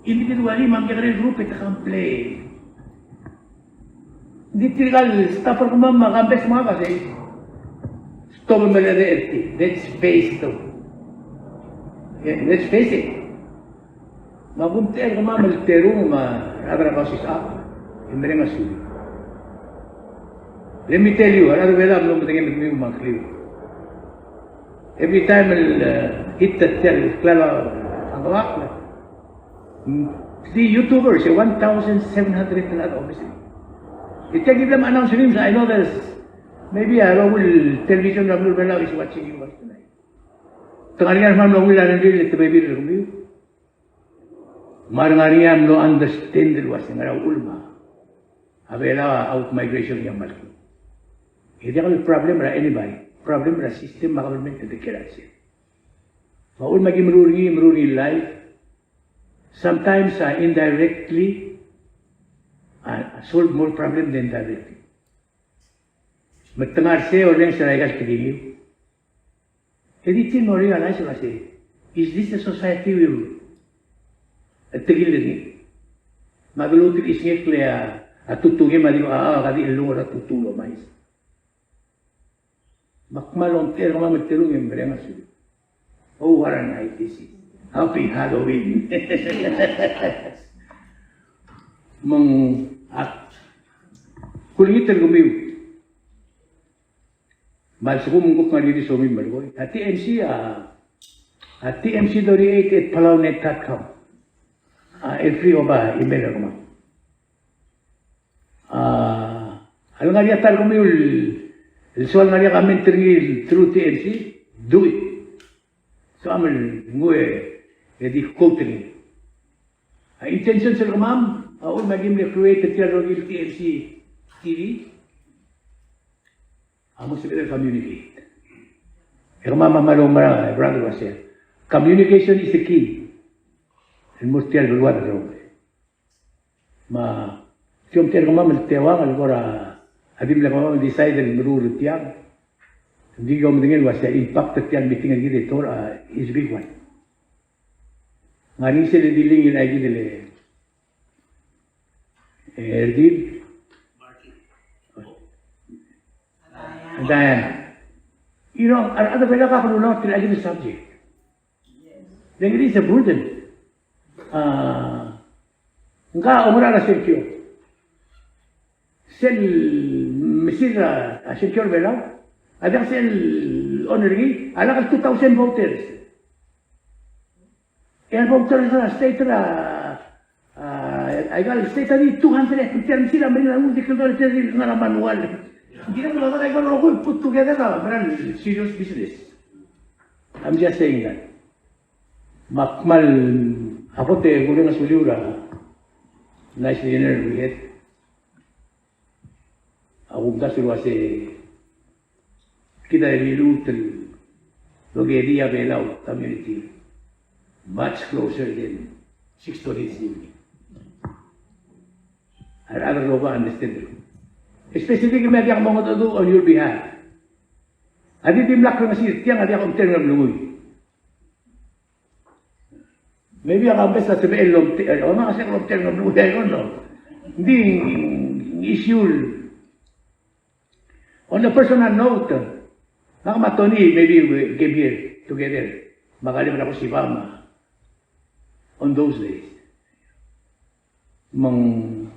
individually me a kekerei el group e te complain. Di tirka el staff er kemam me a Kambes me a Kambes, stop el melai er tir. Let's face it. Yeah, let's face it. Me a kumtechei er kemam el terung me a rechad er a Kausisechakl e mereng a sulir. Let me tell you, a rechad er a Belau a mlo medengei me kemiu me a ngkliu. Every time el, eh, hit tia el klalo a Ngkebakl, mm, the YouTubers, eh, one thousand seven hundred el chad a omes er ngii. E tia ki bla me announce er ngii, I know there's maybe a rokui el television er a beluu er a Belau is watching you guys tonight. Te ngar er ngii a mlo ungil a rengrir e te bebil er kemiu. Me a re ngar er ngii a mlo understand el uase ngera uchul me a a Belau a out migration er a Merikel. E diak el problem er a anybody, problem er a system me a government el dekiei er a chelsel. Me a uchul me aki meruul er ngii, meruul er ngii el live, sometimes, uh, indirectly, uh, solve more problem than directly. Me te ngar er sei e orrenges er aika el tekingir. E di tir a mo realize el uasei, is this the society we were, e, tekingir er ngii? Me a lmuut el chisngekl a, a tutungem a di, a, a, a di el lungor a tutung el omais. Me ak kmal omtechei er kemam el terung e mereng a sulem. Oh, what a night this is. Happy Halloween. Me ng ak kulengit er kemiu. Me a lsekum ng kuk ngar er ngii di somiu el melekoi. A T M C, a, a T M C thirty-eight at palau net dot com. A, el free oba email er kemam. A, a lengar er ngii a ta er kemiu el, el soal ngar er ngii a comment er ngii el through T M C, do it. Soam el nguu e di quote er ngii. A intention er kemam a uchul me aki mle create er tia el rokui el T M C T V a mo sebeched el communicate. E kemam a mlo oumera, e brother, el uasei, communication is the key el mo er tia el beluad el rokui. Me a, tia omtechei er kemam el teuang el kora, a di mle kemam el decide el meruul er tiang. Ng di kom medengei el uasei a impact er tia el meeting er kid el tekoi, a, is big one. Ng ngar er ngii sel di link er kid el, e, Redil. Diana. You know, a rechad er a Belau a kuk lulou er tia el subject. Then it is a burden. A, ngka a oumera er a sengkio. Sel mesil er a sengkio er a Belau a diak sel onerkii, a lak el two thousand voters. E a voters er a state er a, a, aika el state a di two hundred, tia el mesil a meringel a ngii di kldoi, tia di ngar er a manual. Ng dirrek el odak aika el rokui el put together a mera el serious business. I'm just saying that. Me ak kmal, a kot e kureng a suliu er a nice dinner we had. A kumdasu el uasei kid a liluut el rokui a Belau community much closer than six thirty this evening. A rechad el rokui a understand. Especially kemiu a diak mongedecheduch on your behalf. A di dimlak el ngesir tiang a diak omtechei er a nglunguuch. Maybe a kambes a sebechel el omtechei, e, o, ng ngar er ngii a sebechel el omtechei er a nglunguuch, I don't know. Ng di ng issue. On a personal note, ngak me a Tony, maybe we came here together. Me a Kaleb er a Koshiba me on those days. Me ng,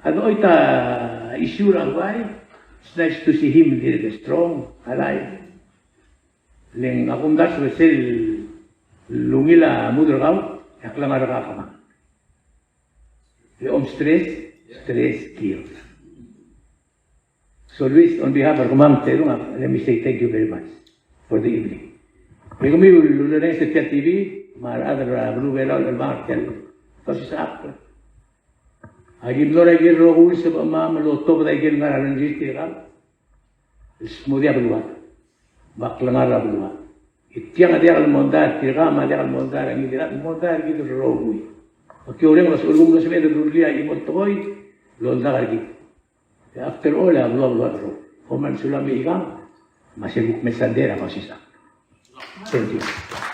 a dochoit a issue er a Hawaii, it's nice to see him very strong, alive. Le ng a kumdasu el sel ungil a mood er kau, e a klengar er kau a kemam. Le om stress, stress kills. So Luis, on behalf er kemam el terung, let me say thank you very much for the evening. E kemiu el ulerrenges er tia el T V, me a rechad er a beluu er a Belau el ngar er tia el kausisechakl. Aki mlo er a ikel rokui el sebechemam el otobed a ikel ngar er a rengrir tirkal el smodii a beluad me a klengar er a beluad. E tiang a diak el mondai er tirka me a diak el mondai er a ngii, diak el mondai er kid el rokui. Aki oureng el uasei a lsekum ng sebeched el rullii a chimo el tekoi el oldak er kid. After all, a beluu a beluad el rokui. Kom kmal mesulang, me aikang, me sel kuk mle sandei er a kausisechakl. Thank you.